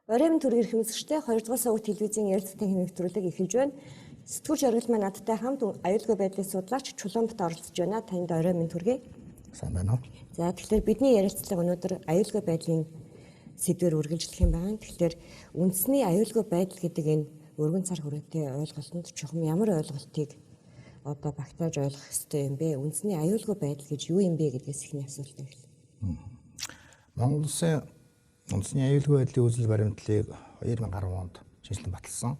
Оройн төрийн эрхэм үзэгчдээ 2 дугаар суваг телевизийн ярилцлагын нэвтрүүлэг эхэлж байна. Сэтгүүр жаргал маань надтай хамт аюулгүй байдлыг судлаач Чулуунбат оролцож байна. Танд орой минь төргий. Сайн байна уу? За, тэгэхээр бидний ярилцлага өнөөдөр аюулгүй байдлын сэдвээр үргэлжлэх юм байна. Тэгэхээр үндэсний аюулгүй байдал гэдэг энэ өргөн цар хүрээтэй ойлголтод чухам ямар ойлголтыг одоо багтааж ойлгох ёстой юм бэ? Үндэсний аюулгүй байдал гэж юу юм бэ гэдгээс эхний асуулт эхэлье. Монгол улсын үндэсний аюулгүй байдлын үзэл баримтлалыг 2010 онд шинэчлэн баталсан.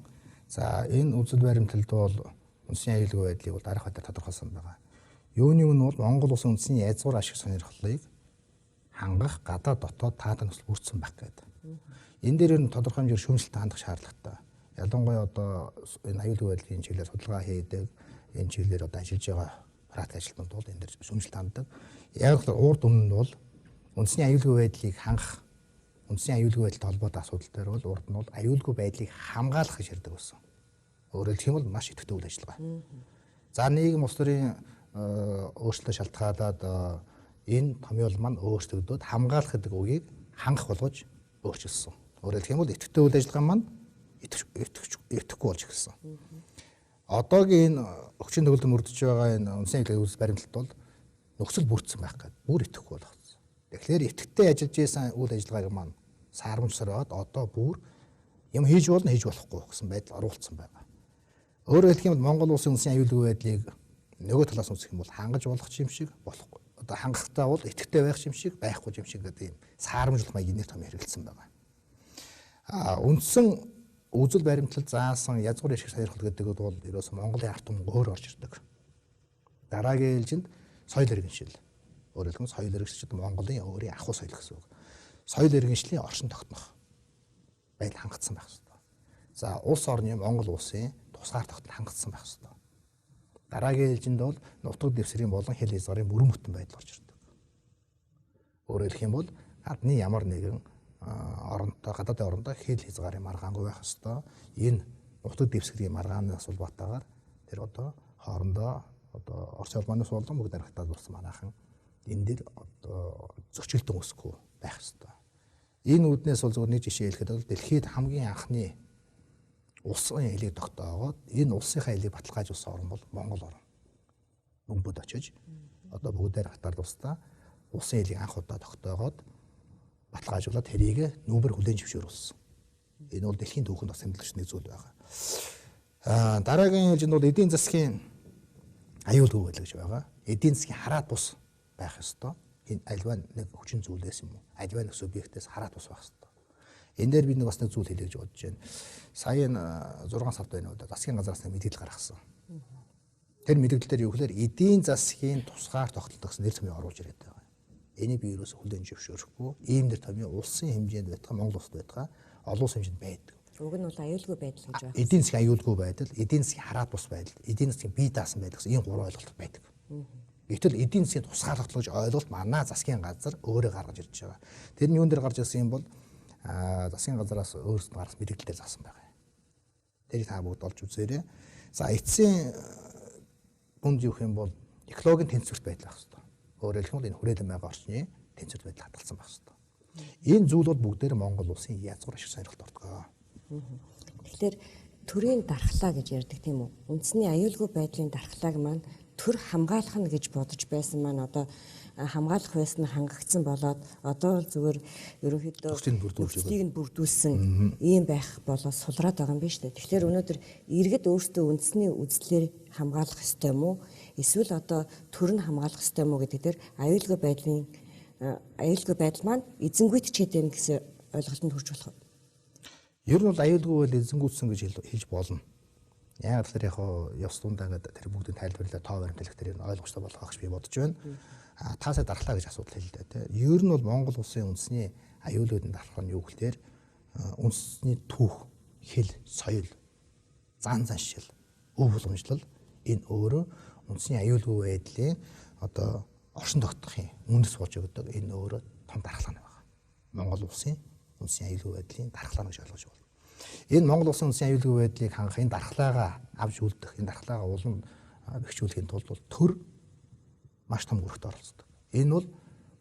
За, энэ үзэл баримтлалд бол үндэсний аюулгүй байдлыг бол дараах байдлаар тодорхойлсон байгаа. Юуны өмнө бол Монгол улсын үндэсний язгуур ашиг сонирхлыг хангах гадаа дотоод таатай нөхцөл бүрдсэн байх гэдэг. Энэ дээр нь тодорхой хэмжээгээр шүүмжлэлтэй хандах шаардлагатай. Ялангуяа одоо энэ аюулгүй байдлын чиглэлээр судалгаа хийдэг, энэ чиглэлээр одоо ажиллаж байгаа практик ажилтнууд бол энэ дээр шүүмжлэлтэй ханддаг. Яг л урд өмнө нь бол үндэсний аюулгүй байдлыг хангах, үндэсний аюулгүй байдалтай холбоотой асуудал дээр бол урд нь бол аюулгүй байдлыг хамгаалах гэж ярьдаг байсан. Өөрөөр хэлэх юм бол маш идэвхтэй үйл ажиллагаа. За, нийгэм улс төрийн өөрчлөлтөөр шалтгаалаад энэ томьёол маань өөрчлөгдөөд хамгаалах гэдэг үгийг хангах болгож өөрчилсөн. Өөрөөр хэлэх юм бол идэвхтэй үйл ажиллагаа маань идэвхгүй болж эхэлсэн. Одоогийн энэ хүчин төгөлдөр мөрдөж байгаа энэ үндэсний аюулгүй үзэл баримтлалт бол нөхцөл бүрдсэн байх гэдэг бүр идэвхгүй болгоцсон. Тэгэхээр идэвхтэй ажиллаж исэн үйл ажиллагааг маань саарамжсараад одоо бүр юм хийж болно, хийж болохгүй гэсэн байдал оруулсан байгаа. Өөрөөр хэлэх юм бол Монгол улсын үндэсний аюулгүй байдлыг нөгөө талаас үзэх юм бол хангаж болох юм шиг болохгүй. Одоо хангахтаа бол идэвхтэй байх юм шиг байхгүй юм шиг гэдэг юм саарамжлах маягийн нэр том хэрэглэсэн байгаа. Үндсэн үзэл баримтлал заасан язгуур ашиг сонирхол гэдэг бол ерөөсөө Монголын ард түмэн өөр орж ирдэг. Дараагийн ээлжинд соёл иргэншил. Өөрөөр хэлбэл соёл иргэншил Монголын өөрийн ахуй соёл гэсэн үг. Соёл иргэншлийн оршин тогтнох байдал хангагдсан байх ёстой. За, улс орны Монгол улсын тусгаар тогтнол хангагдсан байх ёстой. Дараагийн ээлжинд бол нутаг дэвсгэрийн болон хил хязгаарын бүрэн бүтэн байдал орж ирдэг. Өөрөөр хэлэх юм бол гадны ямар нэгэн оронтой, гадаадын орондоо хил хязгаарын маргаангүй байх ёстой. Энэ нутаг дэвсгэрийн маргаанаас улбатаагаар тэр одоо хоорондоо одоо Орос улманаас болон бүгд дарагтаад болсон манайхан энэ дэр одоо зөрчилдөн өсөхгүй байх ёстой. Энэ үүднээс бол зөвхөн нэг жишээ хэлэхэд бол дэлхийд хамгийн анхны улсын хэлийг тогтоогоод энэ улсынхаа хэлийг баталгаажуулсан орн бол Монгол орн. Бөмбөд очиж одоо бүгдээр хатаар улсдаа улсын хэлийг анх удаа тогтоогоод баталгаажуулаад тэрийг нүүмэр хүлээн зөвшөөрүүлсэн. Энэ бол дэлхийн түүхэнд бас тэмдэглэж нэг зүйл байгаа. Дараагийн ээлжинд бол эдийн засгийн аюулгүй байдал гэж байгаа. Эдийн засгийн хараат бус байх ёстой. Энэ альва нэг хүчин зүйлээс юм уу? Альва нэг субъектээс хараат бус байх ёстой. Энэ дээр би нэг бас нэг зүйл хэлье гэж бодож байна. Сая энэ 6 сард байна уу? Засгийн газраас нэг мэдээлэл гаргасан. Тэр мэдээлэл дээр юу гэхээр эдийн засгийн тусгаар тогтолт гэсэн нэр томьёо оруулж ирээд байгаа. Энийг би ерөөсө хүлээн зөвшөөрөхгүй. Ийм нэр томьёо улсын хэмжээнд байтгаа, Монгол улсад байтгаа олон улсын хэмжээнд байдаг. Уг нь бол аюулгүй байдал гэж байна. Эдийн засгийн аюулгүй байдал, эдийн засгийн хараат бус байдал, эдийн засгийн бие даасан байдал гэсэн ийм гурван ойлголт байдаг. Гэвтэл эдийн засгийн тусгаар тогтолт гэж ойлголт манай засгийн газар өөрөө гаргаж ирж байгаа. Тэр нь юун дээр гарч ирсэн юм бол засгийн газараас өөрсдөө гаргасан мэдээлэл дээр заасан байгаа. Тэр та бүгд олж үзээрэй. За, эцсийн бүнд юу юм бол экологийн тэнцвэрт байдал байх ёстой. Өөрөөр хэлэх юм бол энэ хүрээлэн байгаа орчны тэнцвэрт байдал хадгалсан байх ёстой. Энэ зүйл бол бүгдээр Монгол улсын язгуур ашиг сонирхолд ордог. Тэгэхээр төрийн дархлаа гэж ярьдаг тийм үү? Үндэсний аюулгүй байдлын дархлааг маань төр хамгаалах нь гэж бодож байсан маань одоо хамгаалах байсан нь хангагдсан болоод одоо бол зүгээр ерөнхийдөө нөхцөлийг нь бүрдүүлсэн ийм байх болоо сулраад байгаа юм биш үү? Тэгэхээр өнөөдөр иргэд өөрсдөө үндэсний үзлээр хамгаалах ёстой юм уу? Эсвэл одоо төр нь хамгаалах ёстой юм уу гэдэг дээр аюулгүй байдлын аюулгүй байдал маань эзэнгүйт ч гэдэг гэсэн ойлголтод хүрч болох уу? Ер нь бол аюулгүй байдал эзэнгүйцсэн гэж хэлж болно. Яг тэр яг ёс дундаа ингээд тэр бүгдийг тайлбарлаа тоо баримтлах тэр нь ойлгомжтой болох гэж би бодож байна. Таасаа дархлаа гэж асуудал хэллээ те. Ер нь бол Монгол улсын үндэсний аюулгүй дархлаа нь юу гэхээр үндэсний түүх, хэл, соёл, зан заншил, өв уламжлал энэ өөрөө үндэсний аюулгүй байдлын одоо оршин тогтнохын үндэс болж өгдөг. Энэ өөрөө том дархлаа байгаа. Монгол улсын үндэсний аюулгүй байдлын дархлаа гэж ойлгож байна. Энэ Монгол улсын үндэсний аюулгүй байдлыг хангах, энэ дархлаагаа авч үлдэх, энэ дархлаагаа улам бэхжүүлэхийн тулд бол төр маш том үүрэгт оролцдог. Энэ бол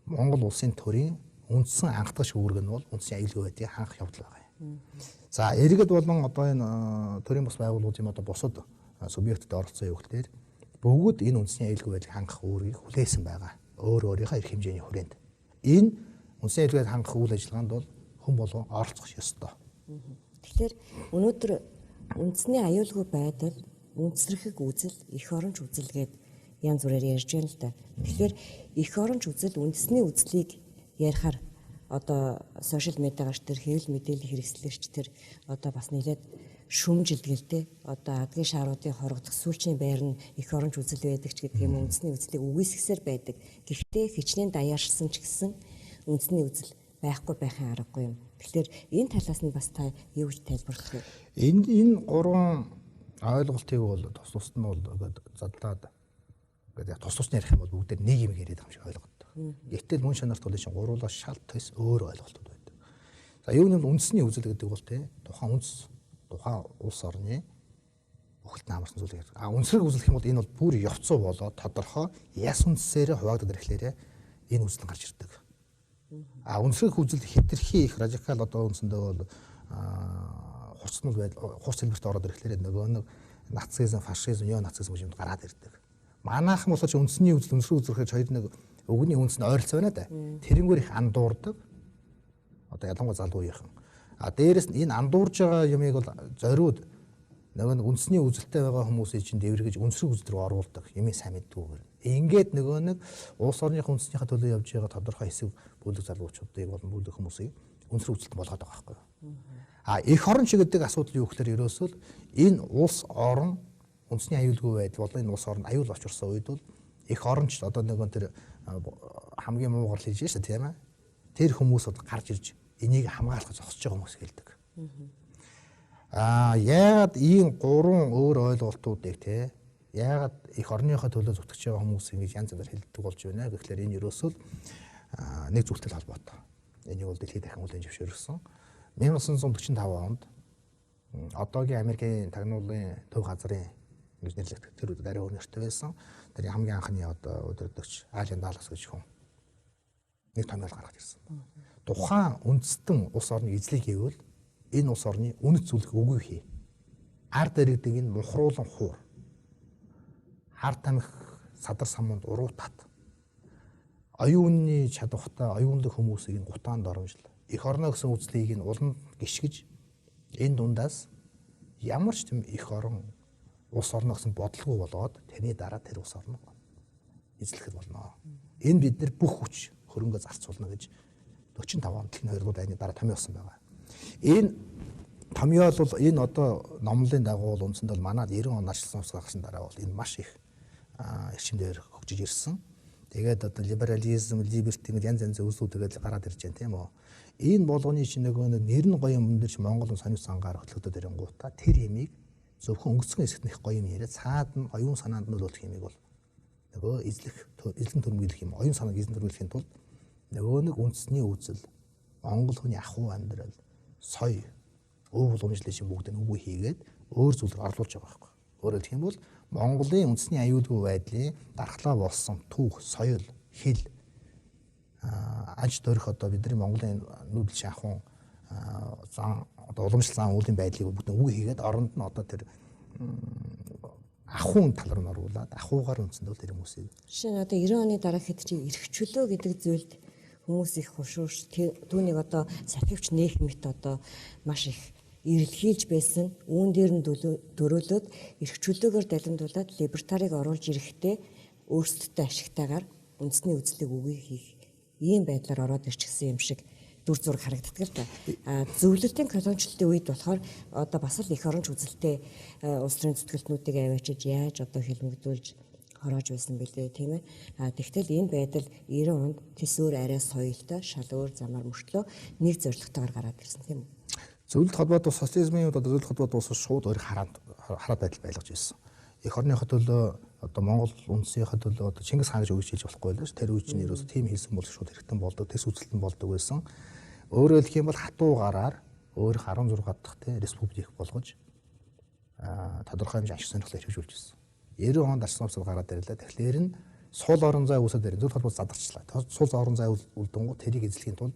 Монгол улсын төрийн үндсэн анхдагч үүрэг нь бол үндсэн аюулгүй байдлыг хангах явдал байгаа юм. За иргэд болон одоо энэ төрийн бус байгууллагууд юм одоо бусад субъектэд оролцсон юу гэхээр бүгд энэ үндэсний аюулгүй байдлыг хангах үүргийг хүлээсэн байгаа. Өөр өөрийнхөө эрх хэмжээний хүрээнд. Энэ үндэсний аюулгүй байдлыг хангах үйл ажиллагаанд бол хүн болгон оролцох ёстой. Тэгэхээр өнөөдөр үндэсний аюулгүй байдал, үндэсрэхэг үзэл, эх оронч үзэл гээд янз бүрээр ярьж байна л да. Тэгэхээр эх оронч үзэл, үндэсний үзлийг ярихаар одоо сошиал медиагаар тэр хэвлэл мэдээлэл хэрэгслэгч тэр одоо бас нэлээд шүмжилдэг л дээ. Одоо адгийн шааруудын хорогдох сүүлчийн байр нь эх оронч үзэл байдаг ч гэдэг юм, үндэсний үзлийг үгүйсгэсээр байдаг. Гэхдээ хичнээн даяаршсан ч гэсэн үндэсний үзэл байхгүй байхын аргагүй юм. Тэгэхээр энэ талаас нь бас та юу гэж тайлбарлах вэ? Энэ гурван ойлголтыг бол тус тусд нь бол задлаад ингээд яг тус тус нь ярих юм бол бүгдээр нэг юм яриад байгаа юм шиг ойлгогддог. Гэтэл мөн чанарт бол чинь гуруулаа шал төс өөр ойлголтууд байдаг. За юу нэвэл үндэсний үзэл гэдэг бол те тухайн үндэс, тухайн улс орны бүхэлд нь хамарсан зүйлийг ярьдаг. А үнсрэг үзэл гэх юм бол энэ бол бүр явцуу болоод тодорхой яс үндсээрээ хуваагдаад ирэхлээрээ энэ үзэл нь гарч ирдэг. А үнсрэг үзэл хэтэрхий их радикал одоо үндсэндээ бол хурцнал байдал хурц хэлбэрт ороод ирэхлээрээ нөгөө нэг нацизм, фашизм, неонацизм гэж юм гараад ирдэг. Манайхан болохоор үндэсний үзэл, үнсрэг үзэл гэхэр хоёр нэг өгний үндэс нь ойролцоо байна да. Тэрнгээр их андуурдаг. Одоо ялангуяа залуу үеийнхэн. А дээрэс нь энэ андуурж байгаа юмыг бол зориуд нөгөө нэг үндэсний үзэлтэй байгаа хүмүүсийг чинь дэвргэж үнсрэг үзэл рүү оруулдаг. Юмыг сайн мэддгүүгээр. Ингээд нөгөө нэг улс орныхоо үндэснийхээ төлөө явж байгаа тодорхой хэсэг бүлэг залуучуудыг болон бүлэг хүмүүсийг үнсрэг үзэлт болгоод байгаа байхгүй юу. А эх орон ч гэдэг асуудал юу гэхээр ерөөсөө энэ улс орон үндэсний аюулгүй байдал болон энэ улс оронд аюул учирсан үед бол эх оронч одоо нөгөө тэр хамгийн муугар хийж шээ тийм ээ. Тэр хүмүүс бол гарч ирж энийг хамгаалах зогсож байгаа хүмүүс хэлдэг. Аа яагаад ийм гурван өөр ойлголтуудыг те яагаад эх орныхоо төлөө зүтгэж байгаа хүмүүс ингэж янз янзаар хэлдэг болж байна гэхлээр энэ ерөөсөө нэг зүйлтэй холбоотой. Энийг бол дэлхийд дахин хүлээн зөвшөөрсөн. 1945 онд одоогийн Америкийн тагнуулын төв газрын гэж нэрлэгдэх тэр үед арай өөр нэртэй байсан. Тэр хамгийн анхны одоо удирдагч Ален Даллас гэж хүн нэг томьёол гаргаж ирсэн. Тухайн үндэстэн улс орныг эзлэх гэвэл энэ улс орны үнэт зүйлийг үгүй хий. Ард иргэдэг энэ мухруулан хуур. Хар тамхи садар самунд уруу тат. Оюуны чадвартай оюунлаг хүмүүсийг энэ гутаанд оромжил. Эх орноо гэсэн үзлийг энэ улам гიშгэж энэ дундаас ямар ч тийм эх орон улс орно гэсэн бодлого болгоод тэрний дараа тэр улс орно эзлэхэд болно. Энэ бид нар бүх хүч хөрөнгө зарцуулна гэж 45 он дэлхийн 2 дугаар дайны дараа томьёолсон байгаа. Энэ томьёол бол энэ одоо номлолын дагуу бол үндсэндээ бол манад 90 он начлсан ус гаргасан дараа бол энэ маш их эрчим дээр хөгжиж ирсэн. Тэгээд одоо либерализм, либерти гэх янз янзын үзлүүд тэгээд гараад ирж байна тийм үү. Энэ болгоны чинь нөгөө нэр нь гоё юм дээр чи Монгол сонио сангаар хөтлөгдөд ирэнгуутаа тэр имийг зөвхөн өнгөцгөн хэсэгт нэх гоё юм яриад цаад нь оюун санаанд нөлөөлөх юмыг бол нөгөө эзлэх эзлэн төрмөглөх юм оюун санааг эзлэн төрмөглөхийн тулд нөгөө нэг үндэсний үзэл Монгол хүний ахуй амьдрал соёл өв уламжлалын чинь бүгд нь үгүй хийгээд өөр зүйл рүү орлуулж байгаа байхгүй. Өөрөөр хэлэх юм бол Монголын үндэсний аюулгүй байдлын дархлаа болсон түүх, соёл, хэл аж дөрөх одоо бидний Монголын нүүдэл шахуун зан одоо уламжлал зан үйлийн байдлыг бүгд үгүй хийгээд оронд нь одоо тэр ахуйн тал руу оруулаад ахуйгаар үндсэндээ тэр хүмүүсийг. Жишээ нь одоо 90 оны дараа хэд чи эрх чөлөө гэдэг зүйлд хүмүүс их хушуурч түүнийг одоо сахивч нээх мэт одоо маш их эрэлхийлж байсан. Үүн дээр нь дөрөөлөөд эрх чөлөөгөөр далимдуулаад либертарийг оруулж ирэхдээ өөрсдөдөө ашигтайгаар үндэсний үзлийг үгүй хийх ийм байдлаар ороод ирчихсэн юм шиг дүр зураг харагддаг л да. А зөвлөлтийн колоничлолтын үед болохоор одоо бас л эх оронч үзэлтэй улс төрийн зүтгэлтнүүдийг аваачиж яаж одоо хилмигдүүлж хороож байсан бэлээ тийм ээ. А тэгтэл энэ байдал 90 онд тэс өөр арай соёлтой шал өөр замаар мөртлөө нэг зорилготойгоор гараад ирсэн тийм үү. Зөвлөлт холбоот ус социализмын үед одоо зөвлөлт холбоот улс шууд өөр хараад байдал байлгаж ирсэн. Эх орныхоо төлөө одоо Монгол үндэсийнхээ төлөө одоо Чингис хаан гэж үгж хэлж болохгүй л ш. Тэр үе чинь ерөөсөө тийм хэлсэн бол шууд хэрэгтэн болдог, тэс үзэлтэн болдог байсан. Өөрөөр хэлэх юм бол хатуу гараар өөр 16 дахь те республик болгож тодорхой хэмжээ ашиг сонирхлоо хэрэгжүүлж ирсэн. 90 онд арчсан хувцас гараад ирлээ. Тэгэхээр нь сул орон зай үүсээд ирэн зөв холбоос задарчлаа. Сул орон зай үлдэнгүү тэрийг эзлэхийн тулд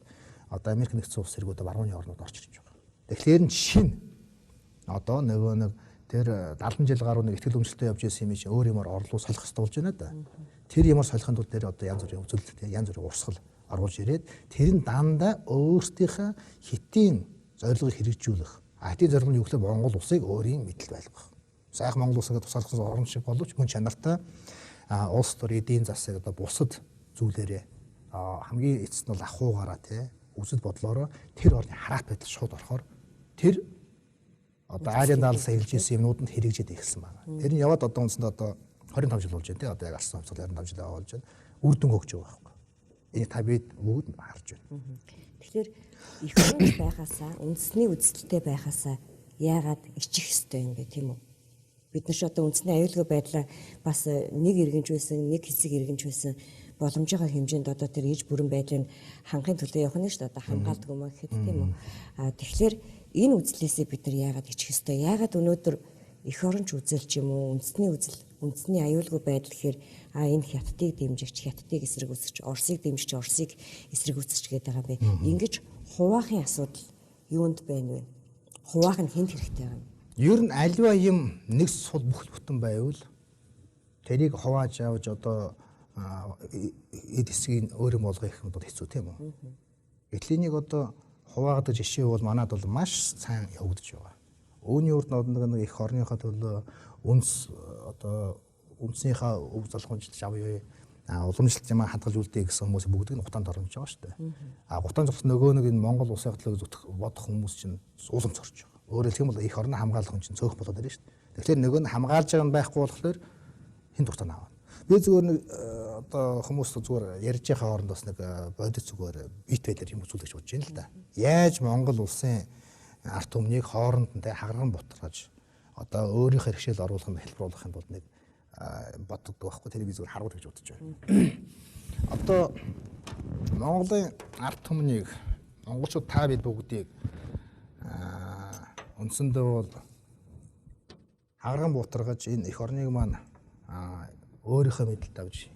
одоо Америк нэгдсэн улс зэргүүд барууны орнууд орж ирж байгаа. Тэгэхээр нь шин одоо нөгөө нэг тэр 70 жил гаруй нэг ихтгэл өмчлөлтөй явж исэн юм чинь өөр юмар орлоо солих хэрэгтэй болж байна да. Тэр юмар солихын тулд тэр одоо янз бүрийн үзэл, янз бүрийн урсгал оруулж ирээд тэр нь дандаа өөрсдийнхээ хэтийн зорилгыг хэрэгжүүлэх. А хэтийн зорилго нь юу гэхээр Монгол улсыг өөрийн мэдлэлд байлгах. Сайхан Монгол улс ингээд тусгаарлах орн шиг боловч мөн чанартай улс төр эдийн засаг одоо бусад зүйлээрээ хамгийн эцэст нь бол ахуйгаараа тий үзэл бодлоороо тэр орны хараат байдал шууд орохоор тэр одоо Ариан даалсаа хэлж ирсэн юмнууд нь хэрэгжээд эхэлсэн байна. Тэр нь яваад одоо үндсэндээ одоо 25 жил болж байна тий одоо яг алсан хувьцал 25 жил болж байна. Үр дүн өгч байгаа байхгүй. Энийг та бид бүгд харж байна. Тэгэхээр их хүн байхасаа үндэсний үзэлтэй байхасаа яагаад ичих ёстой юм бэ тийм үү? Бид нар ч одоо үндэсний аюулгүй байдлаа бас нэг иргэнч байсан, нэг хэсэг иргэнч байсан боломжийнхоо хэмжээнд одоо тэр иж бүрэн байдлыг хангахын төлөө явах нь шүү дээ. Одоо хамгаалдаг юм аа гэхэд тийм үү? А тэгэхээр энэ үзлээсээ бид нар яагаад ичих ёстой? Яагаад өнөөдөр эх оронч үзэл ч юм уу, үндэсний үзэл, үндэсний аюулгүй байдал гэхээр а энэ хятадыг дэмжигч, хятадыг эсрэг үүсгэж, Оросыг дэмжигч, Оросыг эсрэг үүсгэж гэдэг байгаа юм бэ? Ингэж хуваахын асуудал юунд байна вэ? Хуваах нь хэнд хэрэгтэй байгаа юм? Ер нь альва юм нэг сул бүх бүтэн байвал тэрийг хувааж авч одоо эд хэсгийг өөр юм болгох юм бол хэцүү тийм үү? Гэтэл энийг одоо хуваагадаг жишээ бол манад бол маш сайн явагдаж байгаа. Үүний урд нэг их орныхоо төлөө үнс одоо үндснийхээ өв залхуунжилж авъя, уламжлалт юм хадгалж үлдээ гэсэн хүмүүс бүгдийг нь гутаанд оромж байгаа шүү дээ. А гутаан зогс нөгөө нэг энэ Монгол улсын төлөө зүтгэх бодох хүмүүс чинь уламж орж байгаа. Өөрөөр хэлэх юм бол их орны хамгаалах хүн чинь цөөх болоод ирнэ шүү дээ. Тэгэхээр нөгөө нь хамгаалж байгаа нь байхгүй болохоор хэн дуртай аваа. Би зүгээр нэг одоо хүмүүс зүгээр ярьж байгаа хооронд бас нэг бодит зүгээр бит байлаар юм үзүүлэх гэж бодож байна л да. Яаж Монгол улсын ард түмнийг хооронд нь хагарган бутаргаж одоо өөрийнхөө хэрэгшээл оруулах нь хэлбэруулах юм бол нэг боддог байхгүй, тэрийг би зүгээр харуул гэж бодож байна. Одоо Монголын ард түмнийг монголчууд та бид бүгдийг үндсэндээ бол хагарган бутаргаж энэ эх орныг маань өөрийнхөө мэдлэлд авч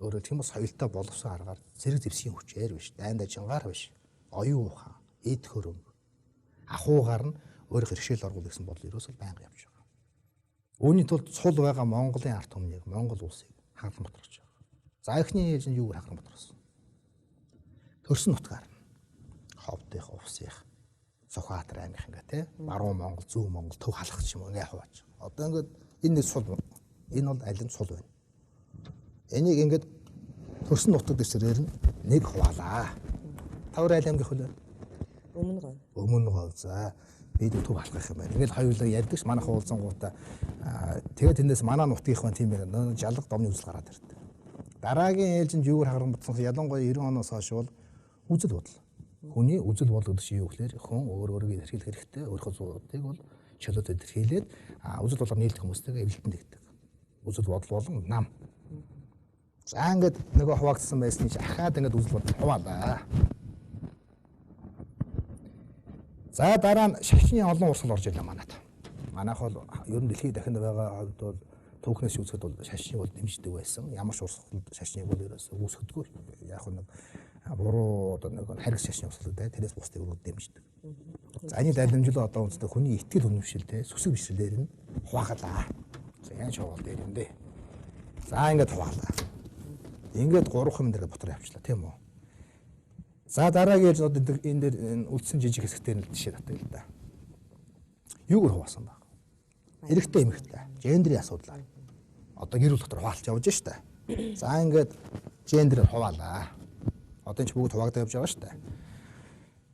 өөрөөр хэлэх юм бол соёлтой боловсон аргаар зэрэг зэвсгийн хүчээр биш, дайн дажингаар биш, оюун ухаан, эд хөрөнгө, ахуйгаар нь өөрийнхөө хэрэгшээл оруулах гэсэн бодол ерөөсөө байнга явж байгаа. Үүний тулд цул байгаа Монголын ард түмнийг, Монгол улсыг хагарган бутаргаж байгаа. За эхний ээлжинд юугаар хагарган бутаргасан? Төрсөн нутгаар нь Ховдынх, Увсынх, Сүхбаатар аймгийн ингээ те Баруун Монгол, Зүүн Монгол, Төв халах ч юм уу ингээ хувааж. Одоо ингээд энэ нэг сул, энэ бол аль нь сул байна. Энийг ингээд төрсөн нутаг дэвсгэрээр нь нэг хуваалаа. Тавар айл аймгийн хөлөө. Өмнө говь. Өмнө говь. За бид төв халах юм байна. Ингээд хоёулаа ярьдаг ш манайх уулзангуудаа тэгээд тэндээс манай нутгийнх маань тийм байна. Жалга домны үзэл гараад ирдэг. Дараагийн ээлжинд юугаар хагарган бутсан ялангуяа 90 оноос хойш бол үзэл бодол. Хүний үзэл бодол гэдэг чинь юу гэхээр хүн өөр өөрийгөө илэрхийлэх хэрэгтэй, өөрийнхөө зүйлийг бол чөлөөт илэрхийлээд үзэл бодлоор нийлдэг хүмүүстэйгээ эвлэлтэн тэгдэг. Үзэл бодол болон нам. За ингээд нөгөө хуваагдсан байсан чинь ахаад ингээд үзэл бодол хуваалаа. За дараа нь шашны олон урсгал орж ирлээ манад. Манайх бол ер нь дэлхийд дахинд байгаа хувьд бол түүхнээс үзэхэд бол шашныг бол дэмждэг байсан. Ямар ч урсгал шашныг бол ерөөсөө үүсгэдэггүй. Яг нэг буруу одоо нэг хариг шашны урсгал дээ. Тэрээс бусдыг бол дэмждэг. За энэ дамжуулаад одоо үнэхээр хүний итгэл үнэмшил те сүсэг бишрэлээр нь хуваагалаа. За яаж хуваал дээр юм бэ? За ингээд хуваалаа. Ингээд 3 юм дээр бутар явчлаа тийм үү? За дараагийн одоо энэ дээр үлдсэн жижиг хэсэгтэр нь жишээ татъя л да. Юугаар хуваасан баг? Эрэгтэй эмэгтэй, гендрийн асуудлаар. Одоо гэр бүл дотор хуваалт явж штэ. За ингээд гендрээр хуваалаа. Одоо энэ ч бүгд хуваагдаа явж байгаа штэ.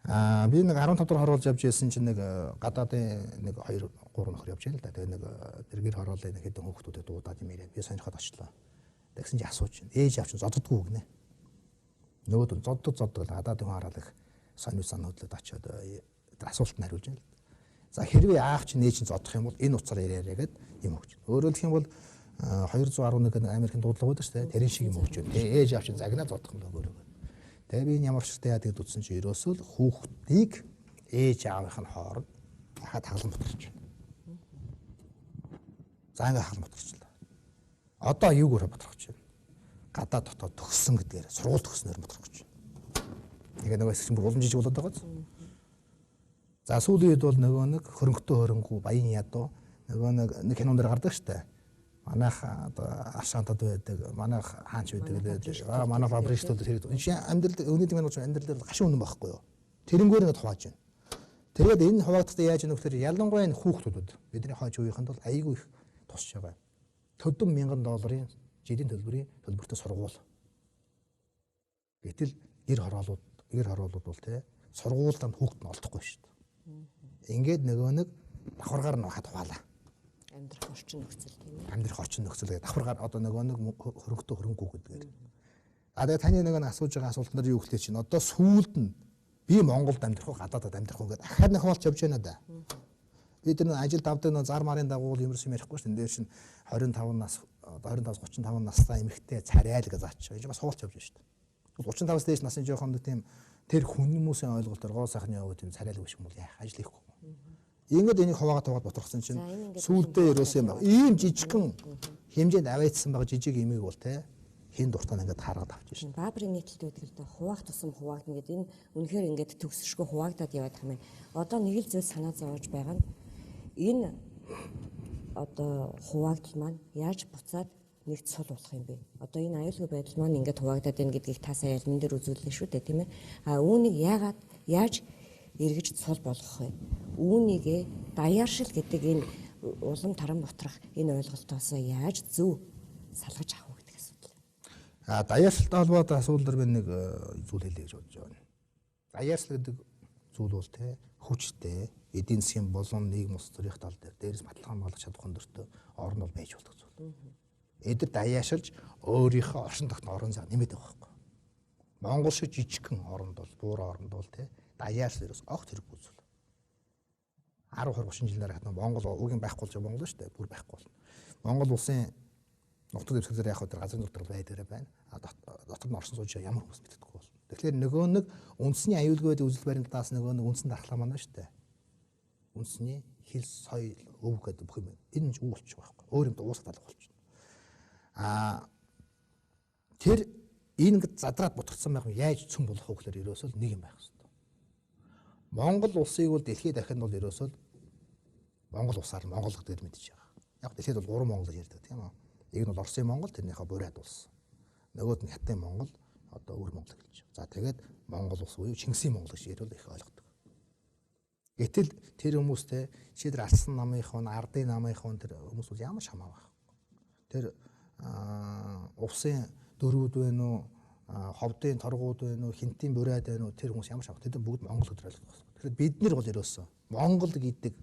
Аа би нэг 15 дахь хороолж явж байсан чинь нэг гадаадын нэг 2 3 нөхөр явж байл да. Тэгээ нэг тэр гэр хороолын нэг хэдэн хүүхдүүдэд дуудаад юм яриад би сонирхоод очлоо. Тэгсэн чинь асууж чинь ээж авчин зоддггүй гинэ. Нөгөөд нь зоддог гадаадын хүн хараад их сонио сан хөдлөд очиод тэр асуултанд хариулж байна л. За хэрвээ аав чинь ээж чинь зодох юм бол энэ утсаар яриараа гэд юм өгч. Өөрөөр хэлэх юм бол 211 Америкийн дуудлага байдаг шүү дээ. Тэрэн шиг юм өгч байна. Тэгээ ээж аав чинь загнаа зодох юм өгөөрэй. Тэгээ би энэ ямар учиртай яадаг гэдээ утсан чинь ерөөсөө л хүүхдийг ээж аавынх нь хооронд хахад хаглан бутарч байна. За ингээ хаглан бутарчлаа. Одоо юугаар бутарч байна? Гадаа дотоод төгссөн гэдгээр сургууль төгснөөр бутарч байна. Тэгээ нөгөө хэсэг чинь бүр улам жижиг болоод байгаа биз? За сүүлийн үед бол нөгөө нэг хөрөнгөтэй хөрөнгөө баян ядуу нөгөө нэг кинон дээр гардаг штэ. Манайх одоо аршаантад байдаг, манайх хаач байдаг гэдэг. Манай фабрикчдууд хэрэг. Энэ чинь амьдрал өнөөдөр маань амьдрал дээр гашуун үнэн байхгүй юу? Тэрнгээр ингээд хувааж байна. Тэгээд энэ хуваагдахтаа яаж вэ гэхээр ялангуяа энэ хүүхдүүдэд бидний хойч үеийнхэнд бол айгүй их тусч байгаа. Төдөн $1000 жилийн төлбөрийн төлбөртэй сургууль. Гэтэл гэр хороолууд бол те сургууль там хүүхд нь олдохгүй шүү дээ. Ингээд нөгөө нэг давхаргаар нь хад хуваалаа. Амьдрах орчин нөхцөл тийм ээ. Амьдрах орчин нөхцөл гэдэг давхаргаар одоо нөгөө нэг хөрөнгөтэй хөрөнгөө гэдгээр. А тэгээ таны нөгөө нэг асууж байгаа асуултан дээр юу гэхлээр чинь одоо сүүлд нь би Монголд амьдрах уу гадаадад амьдрах уу гэдэг ахаар нэг хуваалч явж байна да. Бид нар ажил давдаг нөө зар марын дагуу юмрс юм ярихгүй шүү дээ. Дээр чинь 25 нас 25-аас 35 настай эмэгтэй царай л гэж заач. Энэ бас хуваалч явж байна шүү дээ. 35-аас дээш насны жоохон нэг тийм тэр хүмүүсийн ойлголтоор гоо сайхны явуу тийм царайлаг биш юм бол яах ажил хийхгүй. Ингээд энийг хуваагаад бутрахсан чинь сүүлдээ ерөөсөө юм баг. Ийм жижигхэн хэмжээнд аваачсан байгаа жижиг имийг бол те хин дуртай ингээд хараад авчих шин. Баабрын нийтлэлд байдаг л да хуваах тусам хуваагдана гэдэг энэ үнэхээр ингээд төгсөшгөө хуваагдаад яваад байгаа юм. Одоо нэг л зүйл санаа зовоож байгаа нь энэ одоо хуваагдал маань яаж буцаад нэг цул болох юм бэ? Одоо энэ аюулгүй байдал маань ингээд хуваагдаад байна гэдгийг та сая альман дээр үзүүллээ шүү дээ, тийм ээ. А үүнийг яагаад яаж эргэж цул болгох вэ? Үүнийгээ даяаршил гэдэг энэ улам таран бутрах энэ ойлголтоос яаж зөв салгаж авах вэ гэдэг асуудал. А даяаршилтай холбоотой асуудал дээр би нэг зүйл хэлье гэж бодож байна. Даяаршил гэдэг зүйл бол те хүчтэй эдийн засгийн болон нийгэм улс төрийн тал дээр дээрээс баталгаа хамгаалах чадах өндөртөө орн бол байж болдог зүйл. Эдгээр даяаршилж өөрийнхөө оршин тогтнох орон зай нэмээд байгаа байхгүй. Монгол шиг жижигхэн оронд бол буур оронд бол те даяаршил ерөөс огт хэрэггүй зүйл. 10 20 30 жилийн дараа хатна Монгол үгийн байхгүй болж Монгол шүү дээ. Бүр байхгүй болно. Монгол улсын нутаг дэвсгэрээр яг тэр газрын зурдаг байдгаараа байна. А дотор нь оршин сууж ямар хүмүүс мэддэхгүй болно. Тэгэхээр нөгөө нэг үндэсний аюулгүй байдлын үзэл баримтаас нөгөө нэг үндсэн дархлаа маань шүү дээ. Үндэсний хэл соёл өв гэдэг бүх юм. Энэ нь үү болчих байхгүй. Өөр юмд уусах талах болчихно. А тэр энэ ингэ задраад бутарсан байх юм яаж цөм болох вэ гэхээр ерөөсөө нэг юм байх хэрэгтэй. Монгол улсыг бол дэлхийд дахинд бол ерөөсөө Монгол улсаар Монгол гэдгээр мэдчихэж байгаа. Яг дэлхийд бол гурван Монгол гэж ярьдаг тийм үү? Нэг нь бол Оросын Монгол, тэрнийхээ Бурайд улс. Нөгөөд нь Хятадын Монгол, одоо өвөр Монгол гэж. За тэгээд Монгол улс буюу Чингисийн Монгол гэж ярил их ойлгодог. Гэтэл тэр хүмүүстэй жишээлбэл Алсан намынхан, Ардын намынхан тэр хүмүүс бол ямар ч хамаа байхгүй. Тэр увсын дөрүүд байна уу, ховдын торгууд байна уу, хинтийн бурайд байна уу, тэр хүмүүс ямар ч хамаа. Тэд бүгд Монгол гэдгээр ойлгодог байна. Тэгэхээр бид нар бол ерөөсөө Монгол гэдэг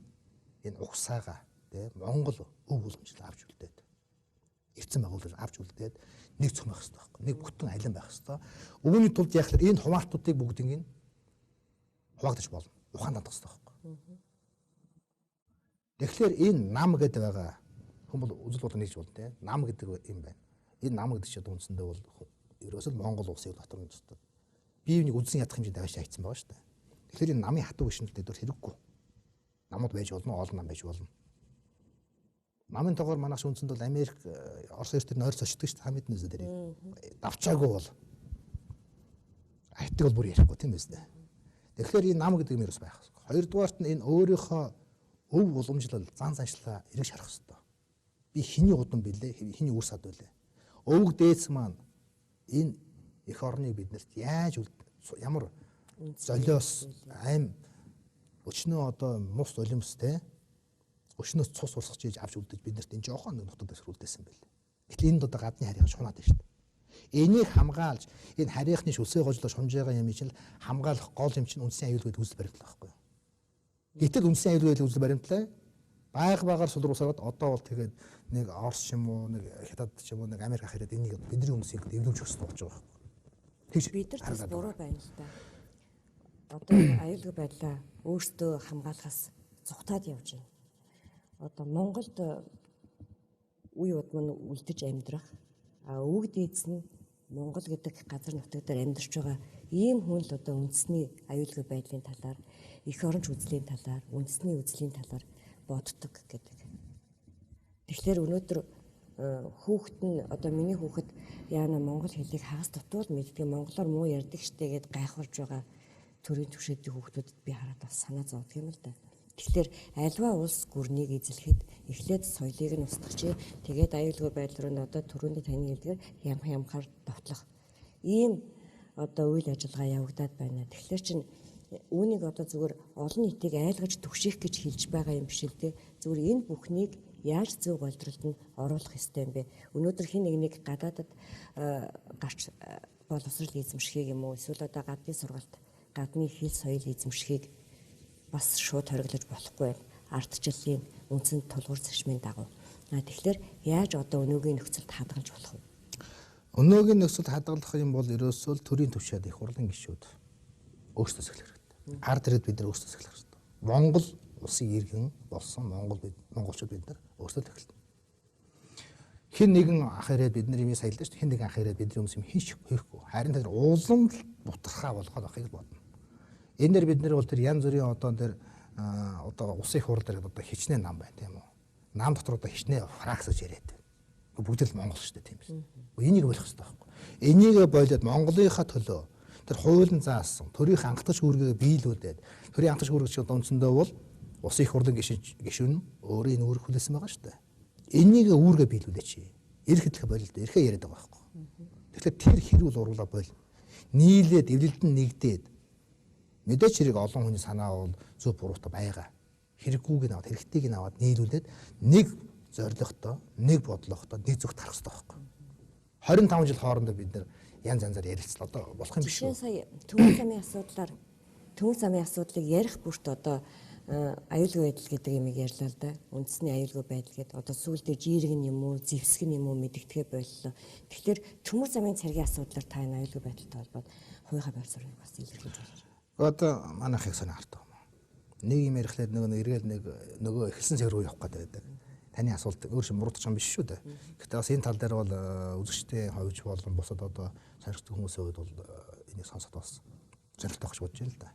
энэ угсаага тий Монгол өв уламжлал авч үлдээд эрдсэн байгууллага авч үлдээд нэг цөм байх хэрэгтэй байхгүй. Нэг бүтэн алин байх хэрэгтэй. Үүний тулд яг л энэ хуваалтуудыг бүгднийг хуваагдаж болно. Ухаан дандах хэрэгтэй байхгүй. Тэгэхээр энэ нам гэдэг байгаа хүн бол үзэл бодлоо нийлж болно тий. Нам гэдэг юм байна. Энэ нам гэдэг чинь үндсэндээ бол ерөөсөө Монгол улсын дотор нь зүйтэй. Бие биенийг үзэн ядах хэмжээнд аваач айцсан байгаа шүү дээ. Тэгэхээр энэ намын хатуу гишүүнүүд дээр хэрэггүй. Намууд байж болно, олон нам байж болно. Намын тоогоор манайх үндсэнд бол Америк, Орос эрт тэр нойрс очдөг шүү дээ. Та мэднэ үү тэрийг. Давчаагүй бол айтыг бол бүр ярихгүй тийм биз дээ. Тэгэхээр энэ нам гэдэг юм ерөөс байх хэрэгтэй. Хоёрдугаарт нь энэ өөрийнхөө өв уламжлал, зан заншлаа эргэж харах хэрэгтэй. Би хэний удам бэлээ, хэний үр сад бэлээ. Өвөг дээдс маань энэ эх орныг биднэрт яаж ямар золиос аим өчнөө одоо мус олимстэй өчнөөс цус урсгаж ийж авч үлдэж биднэрт энэ жоохон нэг нутаг дэвсгэр үлдээсэн байл. Гэтэл энд одоо гадны харийн шунаад байна шүү дээ. Энийг хамгаалж энэ харийнхны шүлсээ гожлоо шунж байгаа юм чинь хамгаалах гол юм чинь үндсэн аюулгүй үзэл баримтлал байхгүй юу? Гэтэл үндсэн аюулгүй үзэл баримтлаа байг багаар сулруулсаад одоо бол тэгээд нэг Орос ч юм уу, нэг Хятад ч юм уу, нэг Америк ах ирээд энийг бидний хүмүүсийг дэвлэмж өгсөн болж байгаа байхгүй. Тэгж бид нар бас буруу байна л да. Одоо аюулгүй байдлаа өөрсдөө хамгаалахаас зугтаад явж байна. Одоо Монголд үе удам нь үлдэж амьдрах, а өвөг дээдс нь Монгол гэдэг газар нутаг дээр амьдарч байгаа ийм хүн л одоо үндэсний аюулгүй байдлын талаар, эх оронч үзлийн талаар, үндэсний үзлийн талаар боддог гэдэг. Тэгэхээр өнөөдөр хүүхэд нь одоо миний хүүхэд яана монгол хэлийг хагас дутуул мэддэг, монголоор муу ярьдаг штэ гэд гайхуулж байгаа төрийн түвшээдийн хүүхдүүдэд би хараад бас санаа зовдөг юм л да. Тэгэхээр альва улс гүрнийг эзлэхэд эхлээд соёлыг нь устгах, тэгээд аюулгүй байдал руу нь одоо түрүүний таны хэлдгээр ямхаар довтлох ийм одоо үйл ажиллагаа явагдаад байна. Тэгэхээр чин үүнийг одоо зүгээр олон нийтийг айлгаж түгших гэж хэлж байгаа юм биш л дээ. Зүгээр энэ бүхнийг яаж зөв голдролд нь оруулах ёстой юм бэ? Өнөөдөр хин нэг гадаадад гарч боловсрол эзэмшихийг юм уу? Эсвэл одоо гадны сургалт, гадны хэл соёл эзэмшихийг бас шууд хориглож болохгүй байна. Ардчлалын үндсэн тулгуур зарчмын дагуу. Тэгэхээр яаж одоо өнөөгийн нөхцөлд хадгалж болох вэ? Өнөөгийн нөхцөлд хадгалах юм бол ерөөсөө төрийн түвшээд их хурлын гишүүд өөрсдөө сэхлэх хэрэгтэй. Ард иргэд бид нар өөрсдөө сэхлэх хэрэгтэй. Монгол улсын иргэн болсон монголчууд бид нар өөрсдөө тэхэлнэ. Хэн нэгэн ах ирээд бид нар юм саялаа шүү дээ. Хэн нэгэн ах ирээд бидний өмнө юм хийхгүй. Харин тэр улам л бутархаа болгоод авахыг бодно. Энэ дээр бид нар бол тэр янз бүрийн одоо тэр одоо улсын их хурл дээр одоо хичнээн нам байна тийм үү? Нам дотор одоо хичнээн фракц гэж яриад байна. Бүгд л монгол шүү дээ тийм үү? Энийг болох хэрэгтэй байхгүй. Энийг болоод Монголынхаа төлөө тэр хуулийн заасан төрийн хангалтч үүргээ биелүүлээд төрийн хангалтч үүрэг чинь үндсэндээ бол улсын их хурлын гишүүн өөрийн үүрэг хүлээсэн байгаа шүү дээ. Энийг үүргээ биелүүлээч. Эрх хэдлэх бололтой эрхээ яриад байгаа байхгүй. Тэгэхээр тэр хэрүүл урвалаа бол нийлээд эвлэлд нь нэгдээд мэдээч хэрэг олон хүний санаа бол зөв буруутай байгаа. Хэрэггүйг нь аваад хэрэгтэйг нь аваад нийлүүлээд нэг зорилготой, нэг бодлоготой, нэг зүгт харах хэрэгтэй байхгүй. 25 жил хоорондоо бид нэр янз янзаар ярилцлаа. Одоо болох юм биш үү? Сая төмөр замын асуудлыг ярих бүрт одоо аюулгүй байдал гэдэг юмыг ярьлаа л да. Үндэсний аюулгүй байдал гэдэг одоо сүүлдээ жиирэг нь юм уу, зэвсэг нь юм уу мэдэгдэхэ боллоо. Тэгэхээр төмөр замын царгийн асуудлаар та энэ аюулгүй байдалтай холбоод хувийнхаа байр суурийг бас илэрхийлж байна. Одоо манайх их сонио хардаг юм. Нэг юм ярихлаад нөгөө эргээл нэг нөгөө эхэлсэн цаг руу явах гэдэг байдаг. Таны асуулт өөр шин мурдах юм биш шүү дээ. Гэхдээ бас энэ тал дээр бол үзэгчдийн хувьд болон бусад одоо сонирхдаг хүмүүсийн хувьд бол энийг сонсоход бас сонирхолтой гэж бодож байна л да.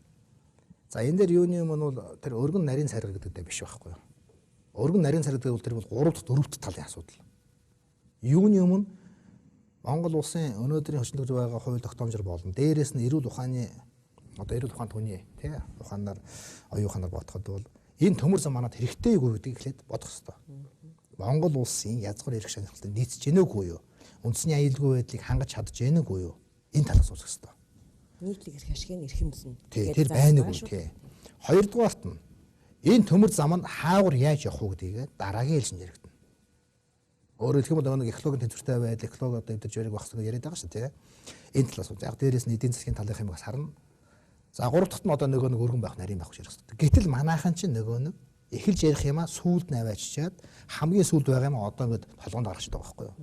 За энэ дээр юуны юм бол тэр өргөн нарийн царга гэдэг дээ биш байхгүй юу? Өргөн нарийн царга гэдэг бол тэр бол 3 дахь 4 дахь талын асуудал. Юуны өмнө Монгол улсын өнөөдрийн хөчлөгдөж байгаа хууль тогтоомжор болон дээрээс нь эрүүл ухааны одоо эрүүл ухаан түүний тий ухаанаар оюун ухаанаар бодоход бол энэ төмөр зам манад хэрэгтэй юу гэдгийг эхлээд бодох хэрэгтэй. Монгол улсын язгуур эрх шанхалтай нийцэж гэнэ үгүй юу? Үндэсний аюулгүй байдлыг хангаж чадж гэнэ үгүй юу? Энэ талаас үзэх хэрэгтэй. Нийтлэг эрх ашиг нь эрхэмлэн. Тэр байна үгүй тий. Хоёрдугаарт нь энэ төмөр зам нь хаагур яаж явах уу гэдгийг дараагийн ээлжинд яригдана. Өөрөөр хэлэх юм бол нэг экологийн тэнцвэртэй байдал, экологи одоо эвдэрч яриг байх хэрэгтэй яриад байгаа шүү тий. Энэ талаас яг дээрээс нь эдийн засгийн талынх юм бас харна. За гурав дахьт нь одоо нөгөө нэг өргөн байх, нарийн байх гэж ярих хэрэгтэй. Гэтэл манайхан чинь нөгөө нэг эхэлж ярих юмаа сүүлд нь авааччаад хамгийн сүүлд байгаа юм одоо ингээд толгоонд гаргаж байгаа байхгүй юу?